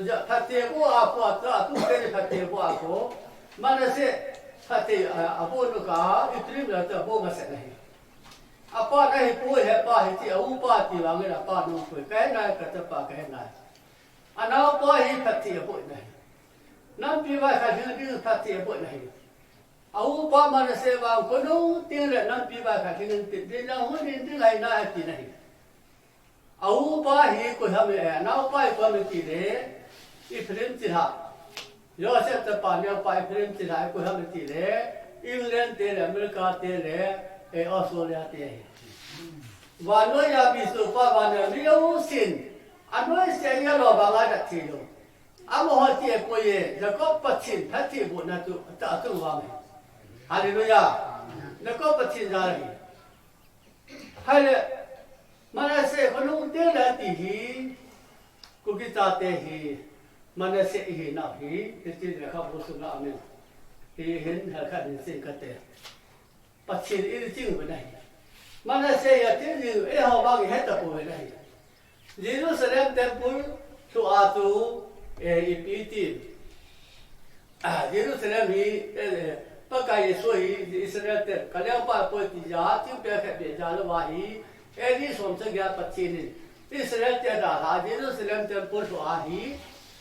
ja, phatthei aboh a ko, atu, atu te ni phatthei aboh a ko. Manasseh phatthei, a, aboh nu ka, Ephraim la te aboh masa ahi. Apa na hi pu he pa hi ti, a u pa ti vangin apa nu pu, ka he nai, ka chapa ka he nai. Anao pa hi phatthei aboh na hi. Nampi vai kha hil ding phatthei aboh na hi. A upa Manasseh vang khonung teng le nampi vai khat hing in tin, tin lang hun in tin lai na ati na hi. A upa hi koi ham e, a naopa hi koi ham e ti le, Ephraim chilhah. Joseph chapa naopa Ephraim chilhah koi ham e ti le, England te le, America te le, eh, Australia te hi. Vannoi a bisu pa vannoi a mi lo sin, a noi se ya lo ba nga da ti lo. Amaho ti e poi e, Jacob Pathen, Pathen bu na tu, ta tu wa me. Hallelujah. Jacob Pathen ja hi. Hai le, Manasseh khonung teng le ti hi, Kuki chate hi, Manasseh hi na hi, ti ti le kha bu su na amen. Hi hin hal kha hin sin ka te. Pathen in ching ve na hi. Manasseh a ching jing, eiho vang i het ta poi ve na hi. Jerusalem temple lhu a chu, eh, ipi ti. Ah, Jerusalem hi, eh, eh, Pakai Jesu hi, Israel te, ka lengpa poi ti ja, ching pe khe pe ja lo va hi, A D som sagi a Pathen in, Israel te dalha, Jerusalem temple lhu a hi,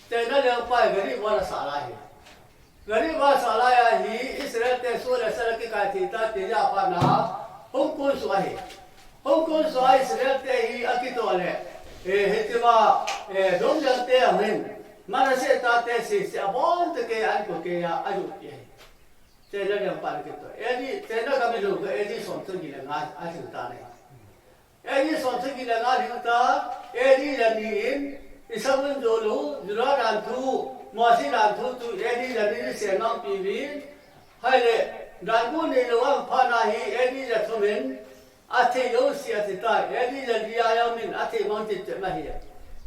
te na lengpa gari wala sa la hi. Gari va sa lai a hi Israel te su le sa le kikai thei ta ti ja pa na hung kun su ahi. Hung kun su a Israel te hi akito le, eh, hiti va, eh, dom jang te a hin Manasseh chate sese abon te kei a an ko kei a, a ju pi ahi. Te na jang pa kito. A D, te na ka mi lu ka A D som sagi le nga a hin ta ne. A D som sagi le nga lhing ta, A D le ni in, Israel jo lo, Judah dan thu, Mose dan thu tu A D le ni se ngam pi vin, hai le, dan bu ni lo am pha na hi A D le thum in, a thei lo si a ti ta, A D le ni a yam in, a thei mang ti te ma hi.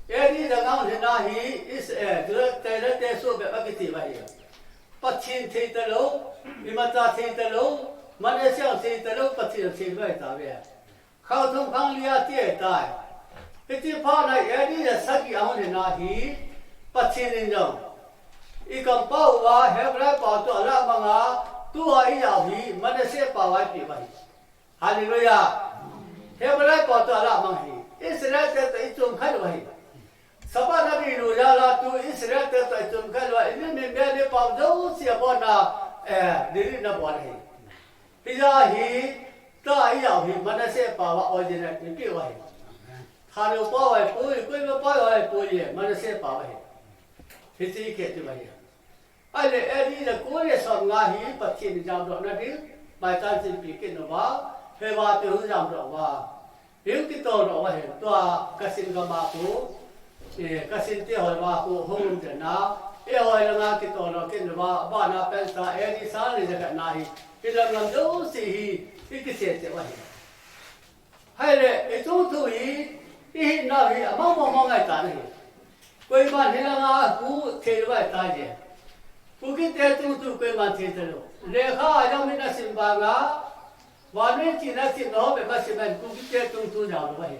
A D le ngam lhing na hi, is, eh, Judah te le te su be ba ki ti ma hi. Pathen thei ta lo, i ma ta thei ta lo, Manasseh thei ta lo, Pathen thei vai ta ve. Khau thum khang lia ti e tai. Hiti pha na A D le sagi a hun na hi, Pathen in jong. I kampau va Hebrai pau tu a la manga, tu a i yau hi, Manasseh pau a i pi va hi. Hallelujah. Hebrai pau tu a la mang hi. Israel te ta i chung khai va hi. Sabbath na di lu ya la tu Israel te ta i chung khai va. I ni mi me ni pau jo si a bon na, eh, di di na bon hi. Hija hi, ta i yau hi, Manasseh pau a original ni pi va hi. Tha lo pau a i pui, kui ma pau a i pui ye, Manasseh pau a hi. Hiti ke ti va hi. Ai le, A D le ko le som nga hi, Pathen jamdoh na ding, bai tan sin pi ke no va, he va te hu jamdoh va. Hing kitol doh va hen, tua ka sin ka ma ku, eh, ka sin te hoi va ku, hung um te na, e hoi la nga kitol doh kin va, ba na pen sa, A D sa le ja na hi, hi lam lam jo si hi, hi ki se te va hi. Hai le, i tu tu hi, i hi na hi, a ma ma ma ngai ta na hi. Koiman hi la nga ku, thei va ta je. Kuki te tu tu koiman thei ta lo. Lekha a jong min a sim ba nga, Vannoi china sim na ho be ma sim en Kuki te tung tu jao lo hi.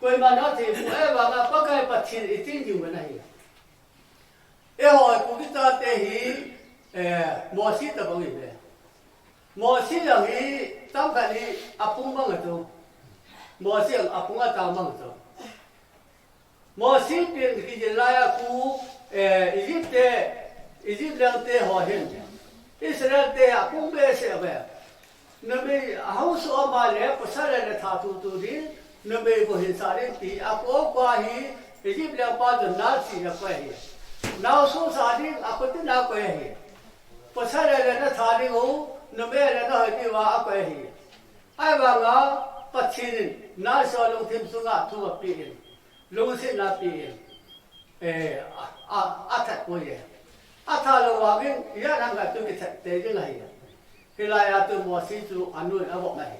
Koiman na thei pu e va nga Pakai Pathen i tin jing ve na hi. E ho Kuki chate hi, eh, Mose ta bang i ve. Mose jong hi tam khat hi a pung bang a tu. Mose jong a pung a tam bang a tu. Mose pen kijil lai a khu, eh, Egypt te, Egypt leng te ho hin. Israel te a pung behseh ve. Numei a hung suh ama le, pasal le na tha tu tu ding, numei bu hin sa ding ti, a ko kwa hi, Egypt leng pa tu nal si na kwa hi. Nau su sa ding, a ko ti na kwa hi. Pasal le na tha ding u, numei le na hoi ti va a kwa hi. Ai va nga, Pathen in, nal so lungthim sunga thu a pi in. Lungsetna pi in, eh, a, a, a that poi e. A that lou vangin, ijat ham khat chu kithat tei ding ahi. Hilai a tu Mose chu anu in avop ahi.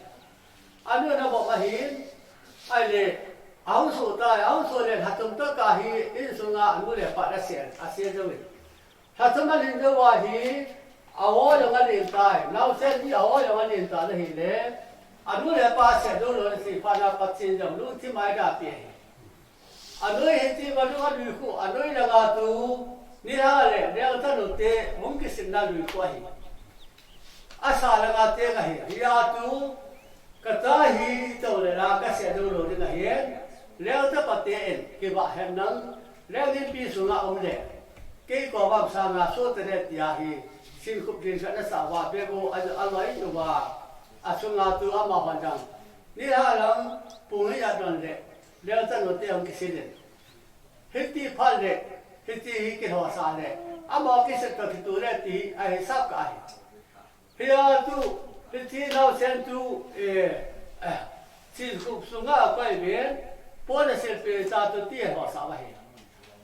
Anu in avop ahin, ahile, ahung suh tai, ahung suh le lhathum tah a hi insunga anu le apa asei, asei jouvin. Lhathum alhin jou a hi, a-o jong alen tai, naosen ni a-o jong alen tai ahile, anu le apa seh jou lou asei phat na Pathen jong lungthim a eidalha ahi. Anoi hiti va lung alui khu, anoi langa tu, nilhah le, lengtha nu te, hung kisimna lui khu ahi. Asa langa te nga hi, hia tu, Ka cha hi tou le la ka seh jou lou ding ahin, lengtha pa te in, kivah hen lang, leng inpi sunga um le, Kei koma sanga so te le tia hi, sin khup din khat na sa uva, bebo a, a loi uva, a sunga tu ama hon jang. Ni ha lang, pung hi a don le, leu ta no te ang kisilin. Hiti phal le, hiti hi kilhosa le, ama kiset to kitu le ti hi, a hi sap ka hi. Hia tu, hiche naosen tu, eh, eh, sin khup sunga a koi ven, pona silpe ta tu ti ho sa va hi.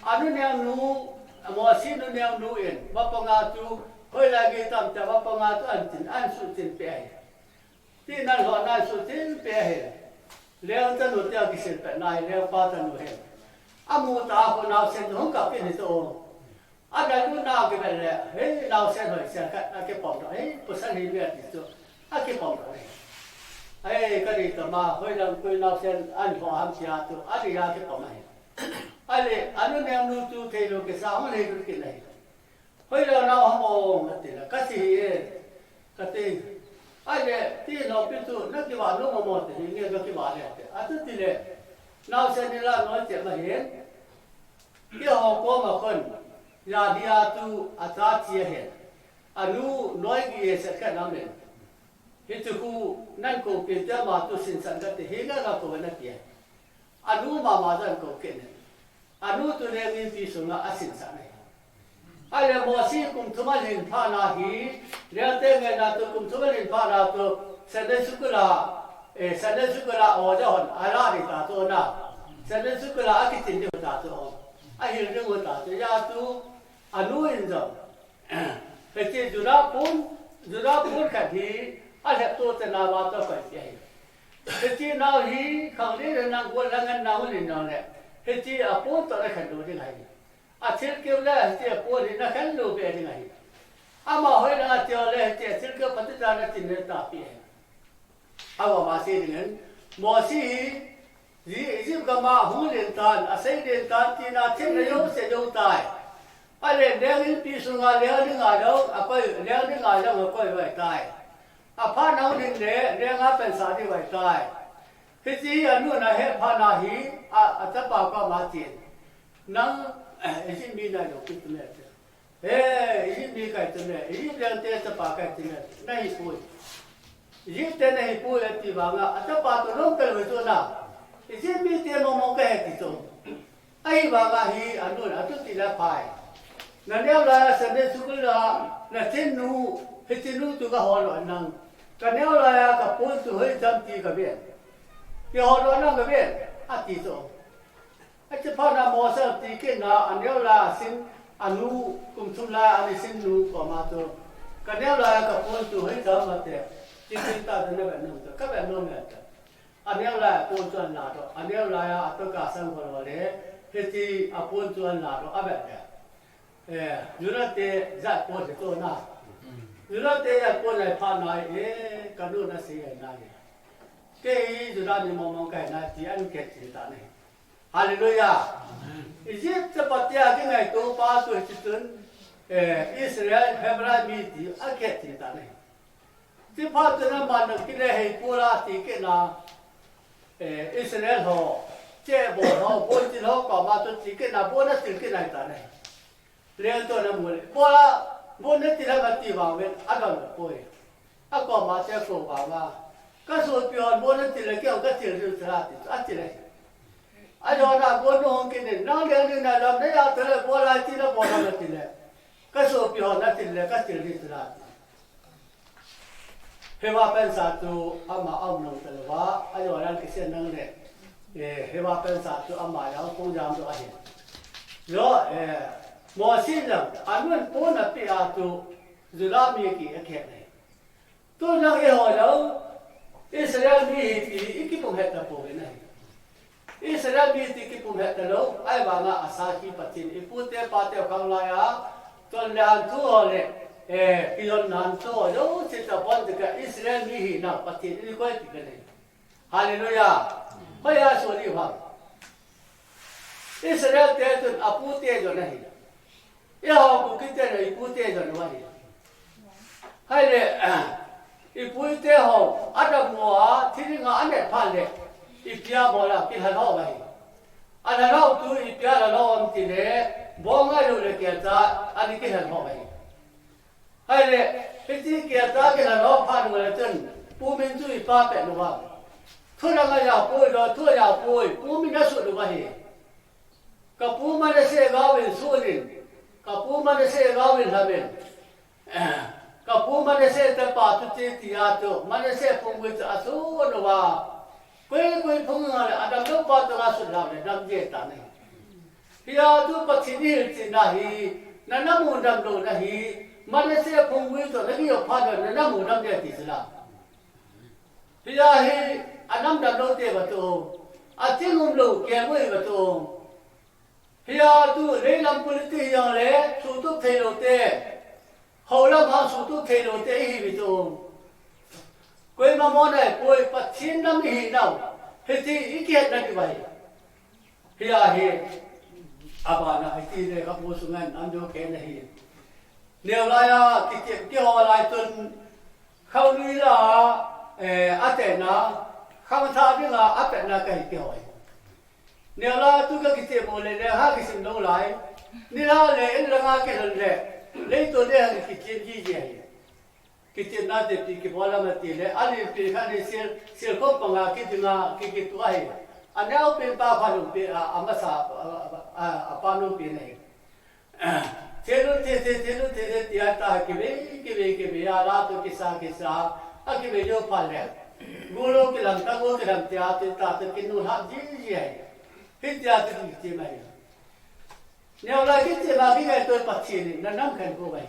Anu neo nu, Mosi nu neo nu in, va panga tu, hoi la gi tam ta va panga tu an tin, an su tin pe hi. Ti nan ho nan su tin pe hi. Leu ta nu tia kisil pe nai, leu pa ta nu hi. Amu ta ho naosen hung ka pin hi to. A dai lu nau kivel le, hei, naosen hoi sia khat, a kipom doh, hei, pasal hi mi a ti chu, a kipom doh, hei. Hei, ka ri ta ma, hoi lang kui naosen, an ho ham sia tu, a ri a kipom, hei. A le, a nu nem nu tu thei lo kisa, hong le tu kin, hei. Hoi lo nau ham ong, a ti la, ka si hi, e, ka ti. A le, ti lo pi tu, na kiva lo mo mo te, hi nge ka kiva le te. A tu ti le, naosen ni la noi te ma hin. Keiho koma khun, ya dia tu a ta chi a hen. Anu noi gi e set khat na men. Hichu khu nan ko pe te ma tu sin san ka te hi na ka ko na pia. Anu mama jan ko ke ne. Anu tu le min pi sunga a sin san ne. A le Mosi kum thum a lhin pha na hi, le te nge na tu kum thum a lhin pha na tu, Sunday school a, eh, Sunday school a o ja hon, a la ri ta tu na. Sunday school a a kitin di ta tu. A hil di ta tu. Ya tu, anu in jong. Hiche Judah pon, Judah pon khat hi, a lhep to te na va to pai ti hi. Hiche nau hi, khang le le nang ko la ngan nau le nau le. Hiche a pon to le khan do ding hi. A thil keu le, hiche a pon hi na khan lo be ding hi. Ama hoi na tio le, hiche thil keu pati ta na tin le ta pi hi. Awa ma se ding hen. Mosi hi, ji, Egypt gam a hung len tan, a sei len tan, tina thim na yo se yo tai. A len leng in pi sunga leng ding a lo, a koi, leng ding a lo, a koi vai tai. A pha nau ding le, leng a pen sa di vai tai. Hiche hi a nu na he pha na hi, a, a chapa koma tin. Nang, Egypt mi na lo kit me. He, Egypt mi kai tu me, Egypt leng te chapa kai tu me, na hi pui. Egypt te na hi pui ati vanga, a chapa tu nom pel ve tu na. Egypt mi te mong mong ka he ti tu. Ahi vanga hi, a nu na tu ti la pai. Na neo la Sunday school la, na chin nu, hiche nu tu ka ho lo nang. Ka neo la ya ka pun tu hoi jam ti ka ve. Ki ho lo nang ka ve, ati tu. Ache phat na Mose ti kit na, a neo lai a sin, a nu, kum thum lai a ni sin nu koma tu. Ka neo lai a ka pon tu hoi ta ma te. Ti tin ta te na vet nom ta, ka vet nom e ta. A neo lai a pon tu an la to, a neo lai a to ka sang ko lo le, hiti a pon tu an la to, a vet le. Eh, Judah te jat pon se to na. Judah te jat pon lai phat na, eh, ka nu na si ai na le. Kei Judah mi mong mong kai na ti an ke ti ta ne. Hallelujah. Egypt chapa tia kingaito pa tu hiche chun, eh, Israel, Hebrai mi ti a khe ti ta ne. Ti phat chun aman na kile hei pula ti kit na, eh, Israel ho, che bo ho, bo ti ho koma tu ti kit na, bo na ti kit na ta ne. Leng to na mu le. Bola, bo na ti la ma ti vang ven, a dang poi. A koma te ko vang a. Ka sopi hon bo na ti le kei ka ti le sa ti, a ti le. A jo na bo no hong kit ne, nang leng ni na lam ne ya te le bola ti le bola na ti le. Ka sopi hon na ti le ka ti le sa ti. Hiva pensa tu ama a um nung ta lou va, a jo lang kisen nang le. Eh, hiva pensa tu ama jang kong jam tu ahi. Jo, eh, Mosi jang, a nun pon a pe a tu, Judah mi ki a khe ne. Tu jang i ho lou, Israel mi hi ti, i kipum het ta pou ve na hi. Israel mi ti kipum het ta lou, ahivanga a sakhi Pathen, i pu te pa te khang lai a, ton le an thu ho le, eh, kilon nan thu ho, jouse tabang te ka Israel mi hina Pathen, i koi ti ka nei. Hallelujah. Hoi a so li hwa. Israel te tun a pu te jo na hi. Eiho Kuki te na i pu te jo na hi. Hai le, i pu i te ho, a dam mo a, thil nga a net phat le, i pia mo la, ki hal ho va hi. A hal ho tu, i pia la lo am ti le, Bong ngai lou le kelcha, ani kihel ho ahi. Ahile, hiti kelcha kihel ho phat lou le chun, Pu Min chu ipa pet lou va. Thu dang ajao poi, thu ajao poi, Pu Min asut lou ahi. Ka pu Manasseh gao in sun in, ka pu Manasseh gao in lham in, ka pu Manasseh chapa chu ti, tia chu Manasseh phung gui chu asun uva. Koi, koi phung nga le, adamlou pa chu asut lham le, dam je ta nei. Hia chu Pathen in hilchenna hi, na namu damlou na hi, Manasseh phung gui chu na kiop phat le, na namu dam je ti chu la. Hia hi, anam damlou te va tu, aching umlou kelngoi va tu. Hia tu, leilam politic hijongle, sutup theilou te, houlam ha sutup theilou te ihi uve tu. Koima mo nai poi, Pathen nam ihi nau, hiti ikihet na ti vai. Hia hi, abana hiti le ka pu sungan, am jo ke na hi. Neo lai a, kiti, kiho lai chun, Khang lui la, eh, atena, khang tha dinga, apetna kahi kihoi. Neo la tu ka kichep mo le, le ha kisim lou lai. Ni la le, in la nga kilhon le, lei to le ha kichep ji ji ahi. Kichepna te pi kibol a mati le, ali pi kha ni sil, sil khom panga kidinga, ki kitu ahi. Aneo pen pa pha lou pi, a, amasa, a, a, a, a pa lou pi nei. Thilun thi, thi, thilun thi, thi, tia ta kive, kive, kive, a la tu kisa, kisa, a kive jo pha le. Gulo kilam, ta go kilam, tia tu ta tu kinu lhap ji, ji ai. Hi tia tu ki ti mai. Neo la ki ti ma ki ngai tu Pathen in, na nam khan ko bai.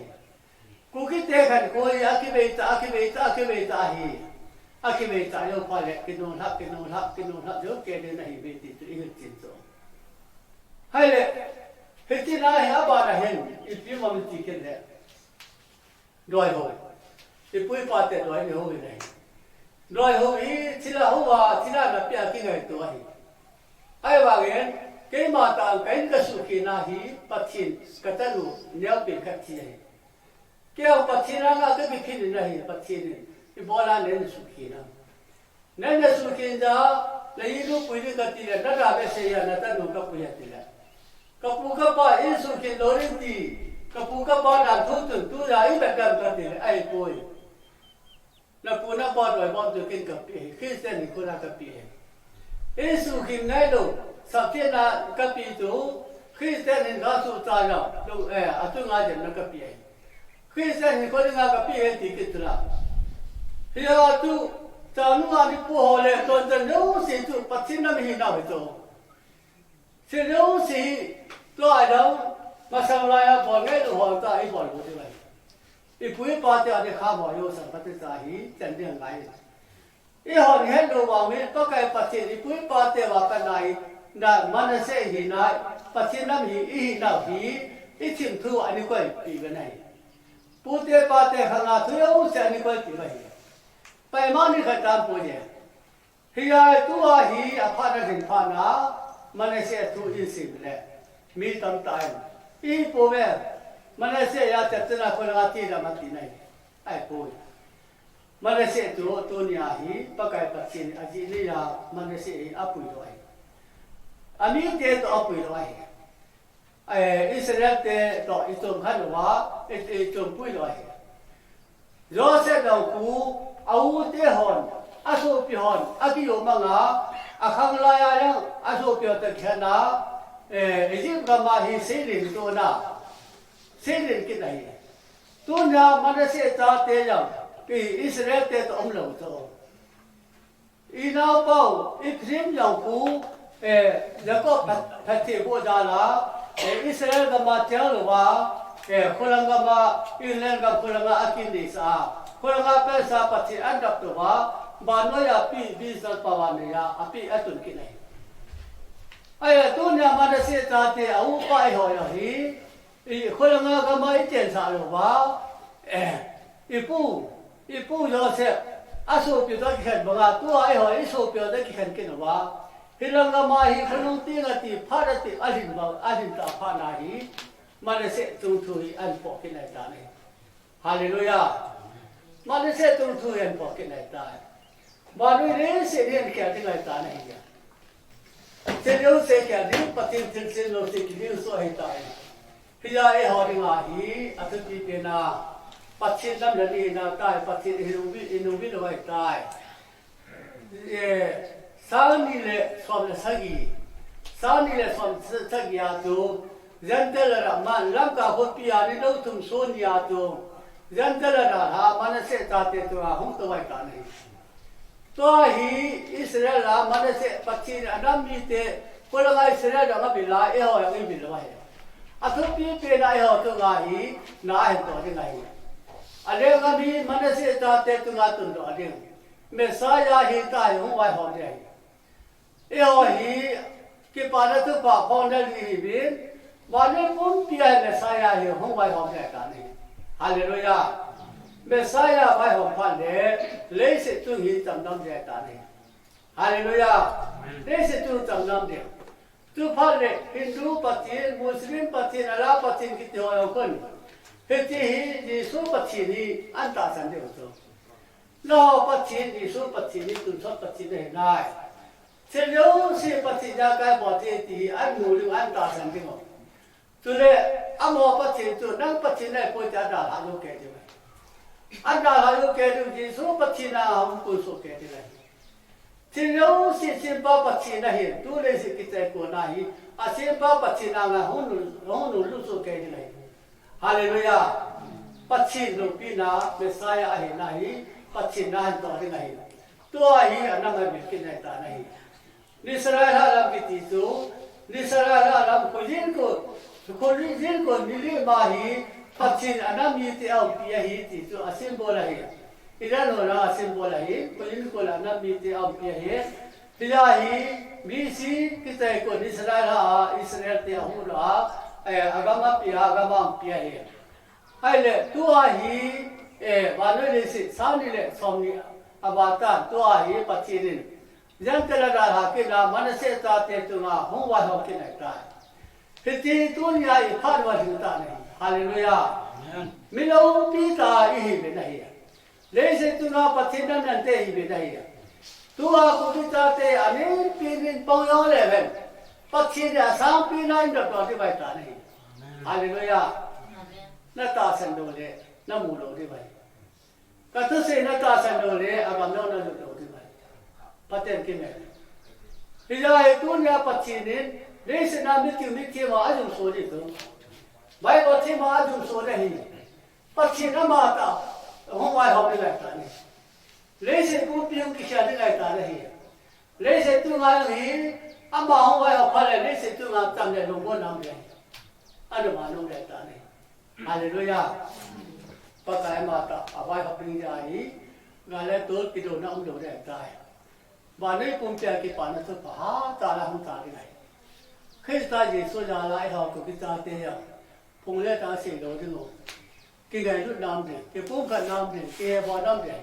Ku ki te khan ko i, a kive ta, a kive ta, a kive ta hi. A kive ta jo pha le, kinu lhap, kinu lhap, kinu lhap, jo ke de na hi ve ti tu i hil tin tu. Hai le, hiti na hi abana hin, ipi ma mi ti ken le. Doi ho. Ipu ipa te doi ni ho ni nei. Doi ho hi, thila ho a, thila na pia kingaito ahi. Ahivangin, keima tah a ka in ka sukhi na hi, Pathen, ka tanu, neo pen khat thi ahi. Kei a Pathen anga ka kiphin na hi, Pathen in, ibola nei na sukhi na. Nana sukhin ja, na ilu pui ding kati le, na da be se ya, na tanu kapui ya ti le. Ka pu ka pa in sukhin lou ding ti, ka pu ka pa dan thu tun tu ya i bet dam kati le, ai poi. Na pu na pa doi bom tu kin kapi, Christian ni kona kapi. In sukhin nai lou, sa pia na kapi tu, Christian in ka su ta ya, lou, eh, atu nga jen na kapi. Christian hi koi nga kapi he ti kit tu la. Hia tu, chanu ani pu ho le, ton chan jouse chu, Pathen nam hi nau hi chu. Se jouse hi, tua dau, masang lai a bol ngai lou ho ta i bol lou ti lai. Ipu ipa te ani kha mo jo sang Pathen ta hi, chan ding ngai. Eihon het lou vang hi, Pakai Pathen, ipu ipa te va ka nai, na Manasseh hi nai, Pathen nam hi, i hi nau hi, i thim thu ani koi pi ve nai. Pu te pa te khang a thu jouse ani koi pi ve hi. Pai ma ni khat tam pu je. Hi ai tu a hi, a pha na hin pha na, Manasseh thu in sim le, mi tam ta in. I pu ve, Manasseh ya te te na ko na ti da ma ti nai. Ai pu. Manasseh chu, tunia hi, Pakai Pathen, ajeh nia, Manasseh hi apui lou ahi. Amite toh apui lou ahi. Eh, Israel te toh ichom khan uva, i, ichom pui lou ahi. Joseph jong khu, a u te hon, asopi hon, akijom anga, akhang lai a jong, asopi hon toh kikhen a, eh, Egypt gam a hi seilen tona, seilen kit ahi. Tunia Manasseh chate jong, i Israel te toh umlou chu. I naopau, Ephraim jong khu, eh, Jacob phat, phatthei boh jal a, eh, Israel gam a cheng louva, eh, kholang gam a, England gam kholang a akin deisah a, kholang a pensa Pathen in adap touva, vannoi a pi, business power nei a, api atun kit ahi. Ahia tunia Manasseh chate a upa eiho jong hi, I, kholang a gam a i chensah louva, eh, i pu, i pu Joseph, asopi toh kikhen banga, tua eiho, i sopi toh kikhen kit uva. Hilang gam a hi khonung ting ati, phat ati, alhin bang, alhin ta phat na hi, Manasseh chungthu hi ahin pohkit nai tan ahi. Hallelujah. Manasseh chungthu hi ahin pohkit nai tan ahi. Vannoi leiset hi ahin khel ding ahi tan ahi. Thil jouse khel ding, Pathen thilse jouse kiding soh ahi tai. Hia eiho dinga hi athupi pena, Pathen lamna ni na tai, Pathen i nu vi, i nu vi lo vai tai. Eh, sang ni le som le sagi, sang ni le som le sagi a chu, Gentile ram man, Lamka khopi a ni lo thum sung ni a chu, Gentile ram ha Manasseh chate chunga hung to vai ta ahi. Tua hi Israel a Manasseh Pathen a nam mite, kolanga Israel a ngabil a, eiho a ngabil lo ahi. Athupi pena eiho chunga hi, na ahin to ding ahi. Aleng a mi Manasseh chate chunga tun doh ding. Messiah hi ta hi hung vaihom ding ahi. Eiho hi kipana thupha phong ding ihiuvin, vannoi pumpi a hi Messiah hi hung vaihom ding ahi ta ahi. Hallelujah. Messiah vaihom phat le, leiset chung hi chamna um ding ahi ta ahi. Hallelujah. Leiset chung chamna um ding. Tu phat le Hindu Pathen, Muslim Pathen, Allah Pathen kiti ho jong khun, hiche hi Jesu Pathen hi ahin tahsan diu chu. Nangho Pathen, Jesu Pathen hi tonsot Pathen ahi nai. Thil jouse Pathen a kai bol thei ti hi ahin mu diu, ahin tahsan diu. Chule, amaho Pathen chu, nang Pathen nahipoi tia adalhah jou kei diu ahi. Adalhah jou kei diu, Jesu Pathen a hung puisoh kei diu ahi. Thil jouse sempa Pathen ahin, tu leiset kichai kona hi, asempa Pathen a ngai hung nung, hung nunglut soh kei diu ahi. Hallelujah. Pathen loupina, Messiah ahina hi, Pathen na ahin to ding ahi. Tua hi anam a bil kit ahi ta ahi. Nisaralha lam kiti chu, Nisaralha lam khojin ko, khojin ko nilhah ma hi, Pathen a nam mite a umpi ahi ti chu a symbol ahi. Iran hon a symbol ahi, khojin ko a nam mite a umpi ahi. Hia hi, B C kichai ko Nisaralha a, Israel te a hu la, eh, agam a pi a, agam a umpi ahi. Ahile, tua hi, eh, vannoi leiset sang ni le som ni a vatan, tua hi Pathen in Gentile a dalhah kit a, Manasseh chate chunga hung vaihom kit ahi tai. Hiti tunia i phat uva lhing ta ahi. Hallelujah. Amen. Mi loupi tah ihiuve ahi. Leiset chunga Pathen nam nante ihiuve ahi. Tua Kuki chate amin pinin pang jong le ven, Pathen in asangpen a eidop ding ahi ta ahi. Amen. Hallelujah. Amen. Na tahsan lou le, na mu lou ding ahi. Ka thusei na tahsan lou le, agam jong na lut lou ding ahi. Pathen kimel. Hijeh a hi tunia Pathen in, leiset a mitiu mithem a ajumso ding chu, Bible them a ajumso ding ahi. Pathen amatah hung vaihom ding ahi ta ahi. Leiset pumpi hung kikhel ding ahi ta ahi. Leiset chunga hi, ama hung vaihom phat le, leiset chunga cham le lungmonna um ding ahi. Anuma um ding ahi ta ahi. Hallelujah. Pakai amatah avaihom ding ahi. Gal le tol kidouna umlou ding ahi ta ahi. Vannoi pumpi a kipana thupha hatah a hung tah ding ahi. Christa Jesu jal a eiho Kuki chate jong phung le tah sei lou ding u. Kingailutna um ding, kipumkhatna um ding, kihebolna um ding.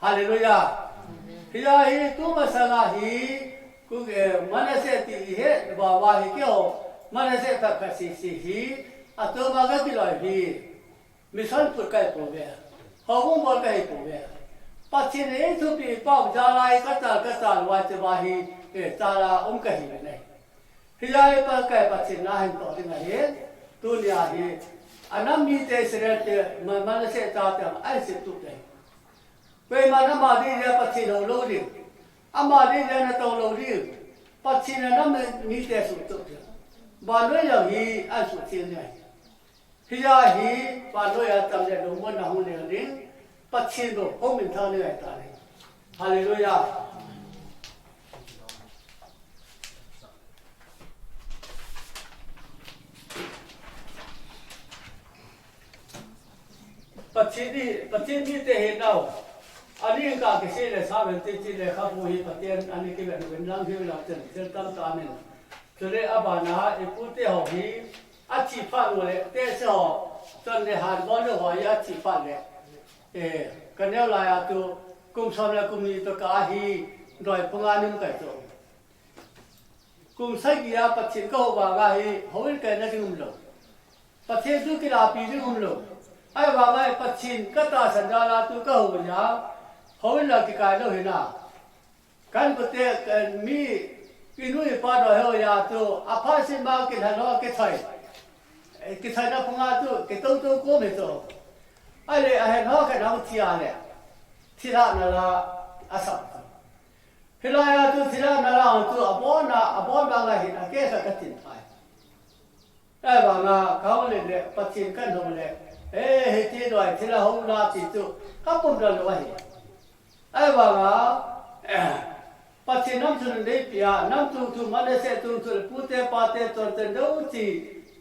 Hallelujah. Hijeh a hi tu masang a hi, ku, eh, Manasseh ti ihet uva uva hi keiho, Manasseh khat khat sese hi, atoma kakiloi hi. Mission phut kahi pouve. Houbung bol kahi pouve. Pathen in eithupeh pau jal a hi kachal kachal uva hiche uva hi, eh, chal a um kahiuve. Hijeh a hi Pakai Pathen na ahin toh ding ahi. Tunia hi, anam mite Israel te, Ma-, Manasseh chate ahin sep tup ding ahi. Koiman ama dinga Pathen hou lou ding. Ama dinga na tou lou ding. Pathen in anam mite asuhtoh ding. Vannoi jong hi ahin suhtheng ding ahi. Hijeh a hi, vannoi a cham le lungmonna hung leng ding, Pathen bou hung minthang ding ahi ta ahi. Hallelujah. Pathen hi, Pathen mite hinau. Ani ka kisei le sa ven ti ti le khabu hi Pathen ani kiven ven lang hi lang chen, chen tam ta amen. Chule abana, ipu te ho hi, athi phat u le, te se ho, chon le han bol le ho hi athi phat le. Eh, ka neo lai a tu, kum som le kum ni to ka hi, doi phunga nim kai to. Kum sagi a Pathen ka hou vang a hi, houin kaina ding umlou. Pathen thu kilapi ding umlou. Ahivang a hi Pathen ka tahsan jal a tu ka hou vang a, houin la kikai lou hina. Kan kote, kan mi, inu ipa doi ho a tu, apha sim a kilhan ho kithoi. Kisaina phunga chu, kitoto kom hi chu. Ahile, ahen ho khat hung thi a le. Thilhahna la asah chu. Hilai a chu thilhahna la chu abon a, abon vang a hin akeh khat katin thai. Ahivanga kahung le le, Pathen kahin hou le. Eh, hiti doi thilha hou la ti chu. Kapum doh lou ahi. Ahivanga, Pathen nam thun dei pia, nam thun thu, Manasseh thun thu, pute pate chonchen deuh chi,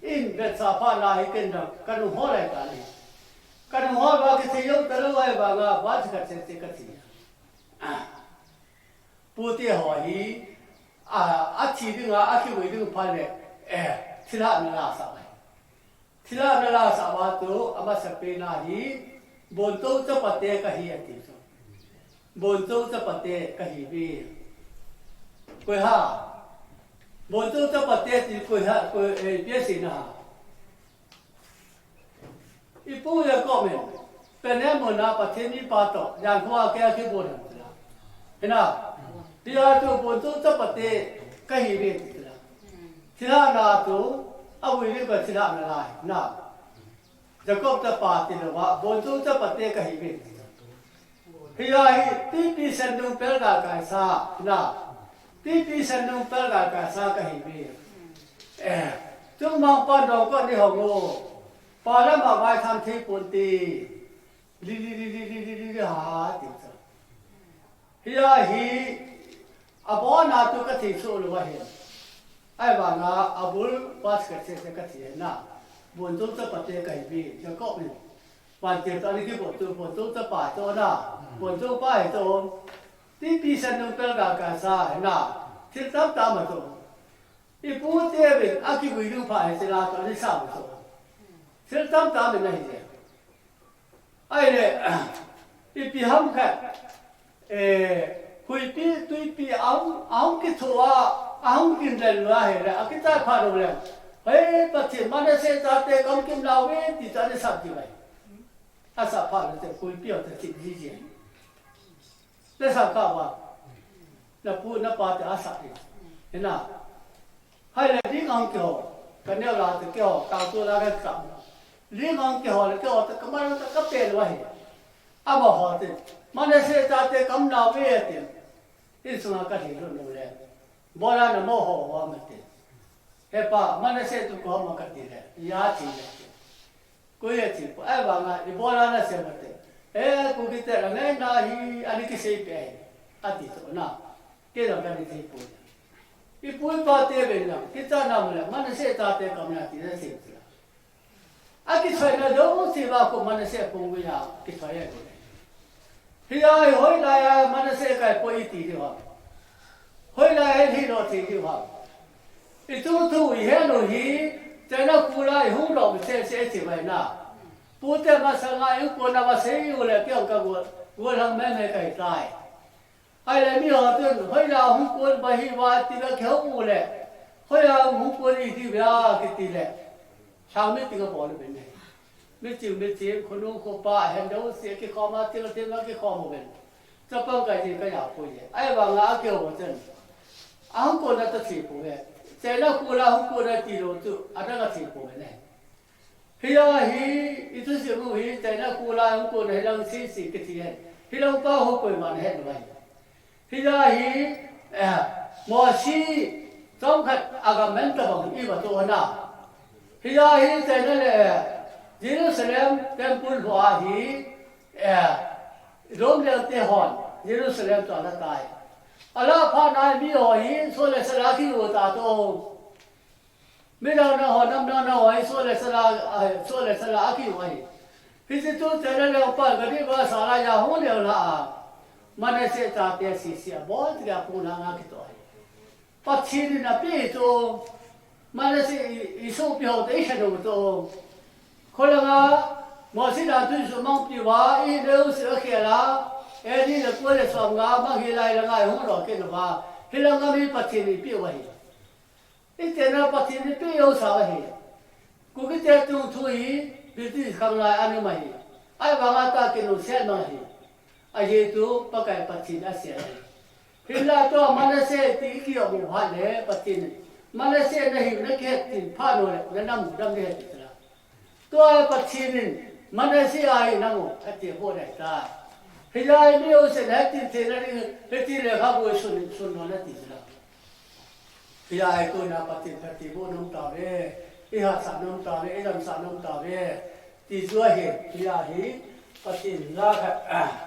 in vetsah phat na hi ken dang, kanung hol lai ta ni. Kanung hol va kithei jou talou ahivanga, va chi khat se se kathi. Pute ho hi, a, athi dinga, akivui ding phat le, eh, thilhahna la asah vai. Thilhahna la asah va chu, amasapen a hi, bonchou chapate kahi ati chu. Bonchou chapate kahi ve. Koi ham. Bonchou chapate ti koi ham, koi, eh, ipi asei na ham. Ipu Jacob in, Peniel muna Pathen mipa toh, Jankho a kei a kibol ham tina. Hina, tia chu bonchou chapate kahi ve tina. Thilhahna chu, avui ding ka thilhahna la hi, na. Jacob chapa ti lou va, bonchou chapate kahi ve tina. Hia hi, T P Sandung pel galkai sa, na. T P Sandung pel galkai sa kahi ve. Eh, chungmang pan dong ko ni hong o. Pa lam a vai tham thei pon te. Li, li, li, ha, ha, ti chu. Hia hi, abon a chu kathei soh lou ahi. Ahivanga, abul pas ka se se kathi na. Bonchou chapate kahi ve, Jacob in. Vantil toh ani kibol chu, bonchou chapa chu na. Bonchou pa hi chu. T P Sandung pel galkai sa hi na. Thil tamtah ama chu. Ipu te vin, akivui ding phat hi chila toh ani sa ma chu. Thil tamtah ama ahi je. Ahile, ipi ham khat, eh, huipi, tuipi, ahung, ahung kitho a, ahung kin lel lua hile, akichai phat lou le. Hei, Pathen, Manasseh chate kahung kim nau ve, ti chu ani sap ji vai. Asap phat lou te, huipi ho te chim ji ji. Le sa ka va. Na pu, na pa te asap ji. Hina. Hai le ding ahung kihou, ka neo la te kihou, ka tu la ka kam. Ding ahung kihou le kihou te ka man te ka pe lou ahi. Ama ho te, Manasseh chate kahung nau ve ati. Insunga ka lhi lut lou le. Bola na mo ho ho ma te. He pa, Manasseh tu ko ma kati le. Ya ti le. Koi a ti, ahivanga, ibola nasei mate. Eh, Kuki te la ngai na hi, ani kisei pe ahi. Ati chu na. Kei jong kani sei poi. Ipu ipa te vin lang, kicha na mu le, Manasseh chate kam na ti nasei chu la. Akithoi na dong si va ko Manasseh pung vi ya, kithoi a ko. Hia hi hoilai a Manasseh kai poi iti diu ham. Hoilai a hi lou thei diu ham. Itu thu ihet u hi, China kho la ihung lou mi se se ti vai na. Pute masanga inkon na va sei u le kei ka go, go lang me me kai tai. Ahile mi ho chun, hoila hung kon ba hi va ti va kihou u le. Hoila hung kon iti va kiti le. Sang mi ti ka bol u ben ne. Mi ching, mi ching, khonung khopa, hen deuh se kikhom a, til til a kikhom u ben. Chapang kai ti ka ya poi le. Ahivanga akihou chun. Ahung kon na ta thi poi le. China kho la hung kon na ti lou chu, adang a thi poi le. Hia hi, itu si mu hi, China kho la hung kon na hi lang si si kiti hen. Hi lang pa ho koima na het lou ahi. Hia hi, eh, Mosi, chomkhat agam men tabang i va to na. Hia hi, China le, eh, Jerusalem temple lhua hi, eh, Rom le te hon, Jerusalem chu ala tai. Ala phat na mi ho hi, so le sala ki u ta to. Midang na ho, nam dang na ho, hi so le sala, ah, so le sala a ki u ahi. Hiche chu China le pa, gari va sala ya hung le la a. Manasseh chate sisi a, bol ti a pu na nga kito ahi. Pathen in ape chu, Manasseh i, i sopi ho te i khen u chu. Kholanga, Mosi dan thu sumang pi va, i neu si a khela, A D le ko le som nga, mang hi lai langa i hung lo kit uva. Hilanga mi Pathen in ipi u ahi. Iti na Pathen in ipi u sa ahi. Kuki te chung thu hi, British khang lai a um ahi. Ahivanga ta kinung set mang ahi. Ajeh chu Pakai Pathen a set ahi. Hinla tua Manasseh ti i ki-um u phat le Pathen in. Manasseh na hi na kihet tin phat u le, na nam dam le het ti la. Tua Pathen in Manasseh a hi nang u, ati bou ahitai. Hijeh a hi mi jousen hiti thei nading, hiti lekhabu sun, sun lhon ati jeh a. Hijeh a hi tuna Pathen phatthei boh nom tauve, i hahsat nom tauve, i damsah nom tauve. Ti chu ahi, hijeh a hi Pathen la khat, ah.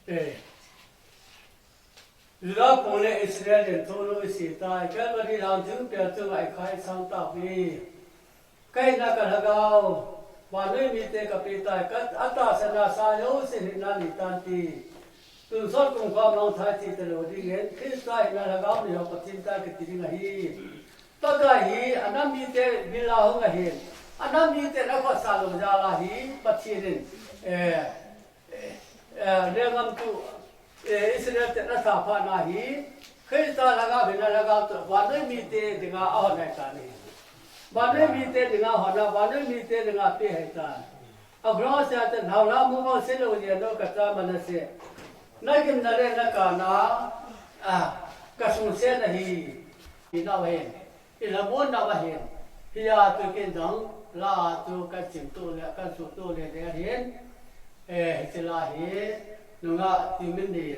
Eh. Judah phung le Israel in thulu i sei tai, Calvary lhang thingpel chunga i khai sang tauve. Ka hinna ka lhagao, vannoi mite ka pe tai, ka, atahsan a sa jouse hinna nei tan ti. Tonsot kumkham mangthah thei talou dingin, Christa hinna lhagao nei ho Pathen cha kiti ding ahi. Pakai hi, anam mite bil a hung ahin, anam mite na khohsah lou jal a hi, Pathen in, eh, eh, lenggam chu, eh, Israel te na saphah na hi, Christa lhagao hinna lhagao chu, vannoi mite dinga ahon ahitai. Vannoi mite dinga hon a, vannoi mite dinga pe ahitai. Abraham sia te nau la mu mo se lou je no ka cha Manasseh. Na gimna le na kana, ah, ka sungset na hi. Hi nau hen. I la mun nau ahin. Hia tu kin dang, la tu ka chim tu le, ka su tu le le ahin. Eh, hiti la hi, nunga ti min ni.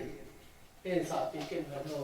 Ken sa pi ken va no.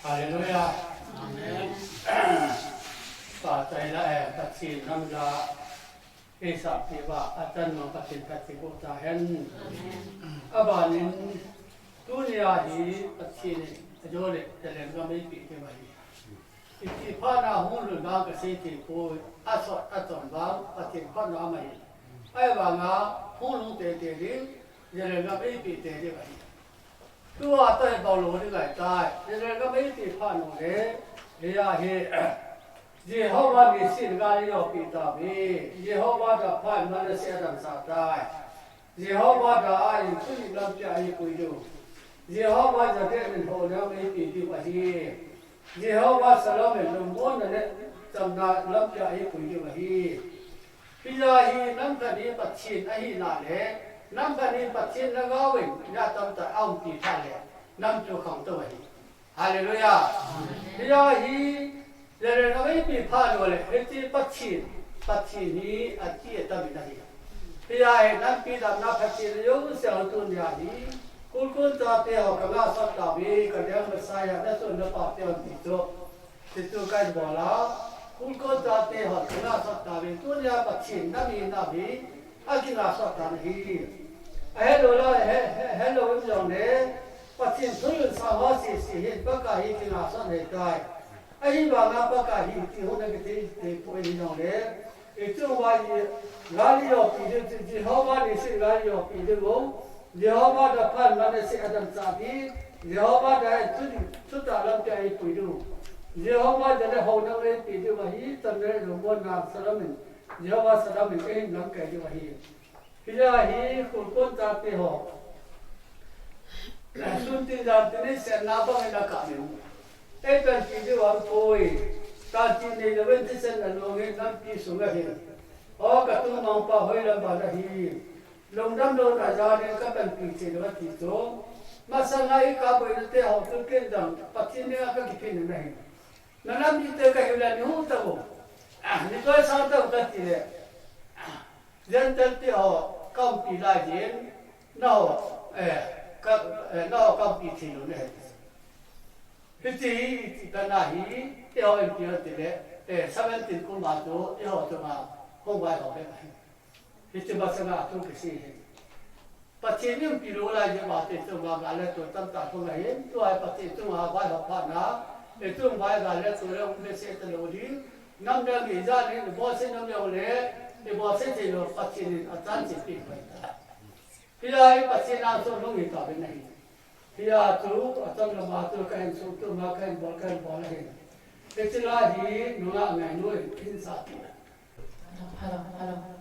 Hallelujah. Amen. Pathen la, eh, Pathen nam la, eh, sa pi ba, atan ma Pathen Pathen ko ta hen. Abanin, tunia hi Pathen ni, ajole, talen ga mai pi ke ba hi. Iti pha na hung lhun vang kasei thei poi, asot achom vang, Pathen phatna aum ahi. Ahivanga, hung lhung teitei ding, Jerusalem gam eipeh teitei ahi. Tua toh hi bol lou ding ahitai, Jerusalem gam eipeh phat uleh, hia hi, Jehovah Nissi in gal eijoh peh tauve, Jehovah Rapha in Manasseh adamsah tai. Jehovah Jireh in thulhut lampi a eipui diu. Jehovah Zedek in houna eipeh diu ahi. Jehovah Shalom in lungmonna le chamna lampi a eipui diu ahi. Hijeh hin nam khat hi Pathen ahina le, nam khat hi Pathen lhagao in mi tamtah a umpi phat le, nam chu khangtou ahi. Hallelujah. Hijeh hin, Jerusalem gam eipeh phat uleh, hiche Pathen, Pathen hi ati atam in ahi. Hijeh hin nampi damna Pathen ajouse ho tunia hi, Kulkon chate ho kangah sot tauve, ka leng Messiah nasun napa te ho ti chu. Tichu kahin bol a, Kulkon chate ho kangah sot tauve, tunia Pathen nam hina hi, akingah sot tan ahi. Ahelou la, he, he, helou in jong le, Pathen thu in sang ho sese hin Pakai hi kingah sot ahitai. Ahivanga Pakai hi ti hon akiti ti poi hijongle, ichung uva hi gal eijoh peh diu, Jehovah Nissi in gal eijoh peh diu. Jehovah Rapha in Manasseh adamsah ding, Jehovah Jireh in thulhut, thulhut lampi a eipui diu. Jehovah Zedek in houna eipeh diu ahi, chamna le lungmonna Shalom in, Jehovah Shalom in eihin lamkai diu ahi. Hijeh hin Kulkon chate ho, sun tin jan tin eisetna bang in akap in, eipanpi diu aum poi. Kanti neilou in thisen along in nampi sunga hin, o, katung mangpa hoilam ban ahi. Lungdam louna jal in kapanpi theilou ati chu. Masanga i kaboina te ho chu ken jong Pathen dinga kakiphin in ahi. Nanam mite kahiu le nihung tauvo. Ah, nitoi sang tauvo kati le. Ah, Gentile te ho kaumpi lai jin. Nangho, eh, ka, eh, nangho kaumpi theilou nahi. Hiti, hiti kana hi, eiho in pi ati le, eh, seventeen kum a chu, eiho chunga hung vai ho le ahi. Hiche masanga thu kisei hi. Pathen in umpi lou lai jeh uva te chunga gal le tol tamtah hung ahin, tua hi Pathen chunga vaihop phatna, ichung uva gal le tol le um behseh talou ding, nam le mi ijat in ibolse nom jongle, ibolse theilou Pathen in achan cheh peh pai ta. Hia hi Pathen a sunglhung hitauvin ahi. Hia chu achom lama chu kahin suhtup a kahin bol, kahin bol ahin. Hiche la hi nungah ngainu in hin sa ti. Hello, hello.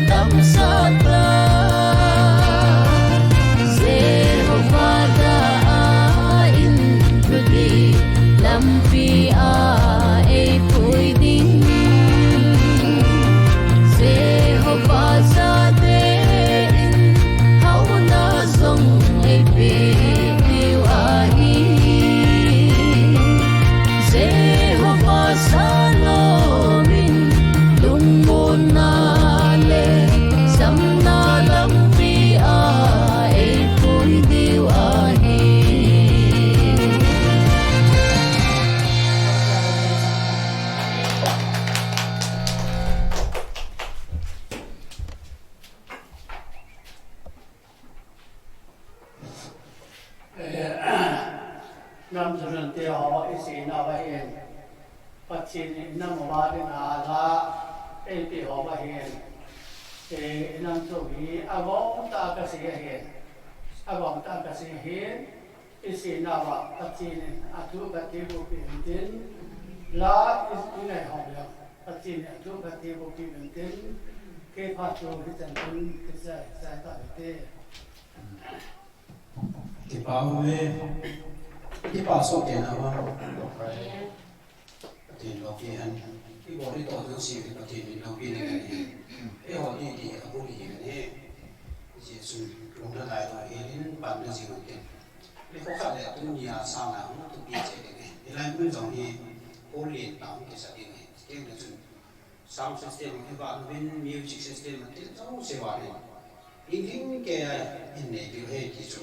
Damsahta Jehovah da a in thudi lampi a eipui ding. Jehovah jate in hauna jong eipeh diu ahi. Jehovah Shalom in lungmonna le jamna lampi a eipui diu ahi. Nam Jurun te ho i seinau ahin. Pathen in nam uva dinga la eipeh ho ahin. Eh, nam chu hi agong tah a kasei ahin. Agong tah a kasei ahin. I seinau a Pathen in athu khat thei boh peh intin. La i, i ngai ho le Pathen in athu khat thei boh peh intin. Kei phat chu hichan chun kichai, chai ta hite. Kipa uve, kipa soh kei na uva. Pathen loupi hen. Ibol itoh jouse hi Pathen in loupina ngai ahi. Eiho didi abul ahi. Jesu lungna lailou helin panna jing ute. Nikho khat le tunia sanga hung thupi cheh ding ahi. Hilai mun jong hi hall len tah hung kisa ding ahi. Chuteng le chun sound system hi vang uvin, music system atil jouse vang in. Hing hing kei a hin nei diu ahi ti chu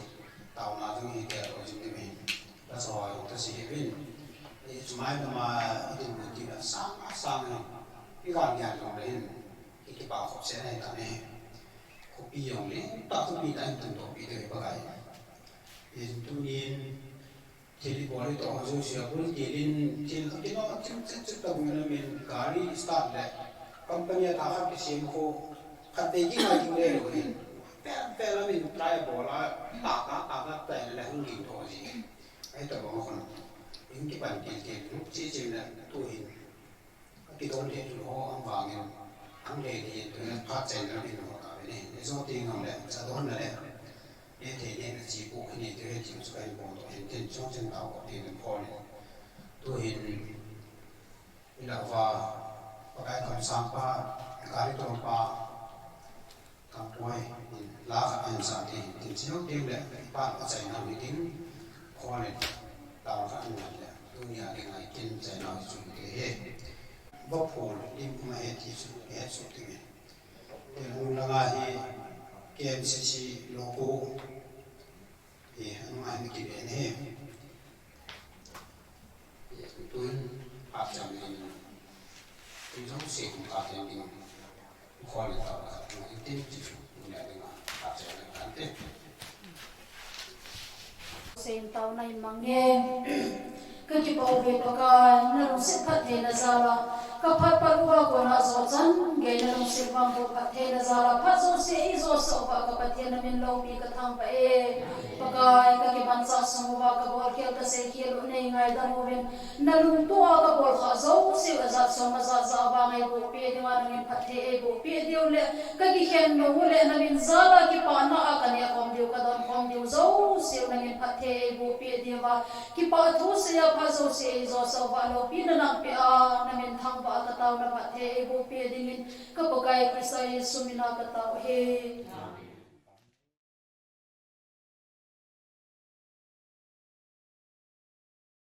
taona jong hi kei a lou jing diu ahi. Ka choi ka sei uvin. I chumai lama i dinmun ti la sang a sang in. I gal gel jong le hin. I kipa khop se nai ta ne. Khopi jong le, ta khopi ta in tun to pi te Pakai. In tunin Thil ibol itoh ho jouse abul tilin, thil akilom a thil chet chet tabang in amin gari start le company a tha khat kisem khu khatvei kingai ding le lou in. Pel pel amin try bol a, ta ta ta ta try le hung ding tho ji. Ahi tabang a khun. In kipan kil kil, che che na tu hin. Akidon le tu ho ang vangin, ang le le tu na phat chen na in ho ta ve ne. E jo ti ngam le, cha don na le. E thei ne na chi pu kini tu he ti chu kan bol to hin tin chong chen tao ko ti na pho ne. Tu hin, i la va, Pakai kamsang pa, kari ton pa, Kampoi, la khat in sa ti, tin cheu teng le, pan achaina ni ding, khol in, tao khat in le, tunia ding ai tin chaina chu ti he. Vaphul, lim ma he ti chu, he chu ti me. Tin langa hi, K M C C logo, Hi, anung ahin kibe ne. Tun, hap chang in. Tun jong se kum ka ten ding. Khol le ta ka, tin ti chu, kum ya ding a, hap chang in kan te. Sen tao nai mang e. Ka kipa uve Pakai, na lungset phattheina jal a, ka phat pat uva kona jo chan gei na lungset vangboh phattheina jal a, phat jouse eijosah uva ka Pathen na min loupi ka thangvah e. Pakai, ka kimanchah sung uva ka bolkhel ka seikhel u nei ngaidam uvin, na lungtoh a ka bolkhah jouse u ajat som ajat jah a vang eiboh peh diu a, na min phatthei eiboh peh diu le, ka kikhen nom u le, na min jal a kipana a ka neh khom diu, ka don khom diu jouse u na min phatthei eiboh peh diu va, Kipa thu sei a phat jouse eijosah uva loupina nang peh a, na min thangvah a ka taona phatthei eiboh peh dingin, ka Pakai Christa Jesu min a ka tao e.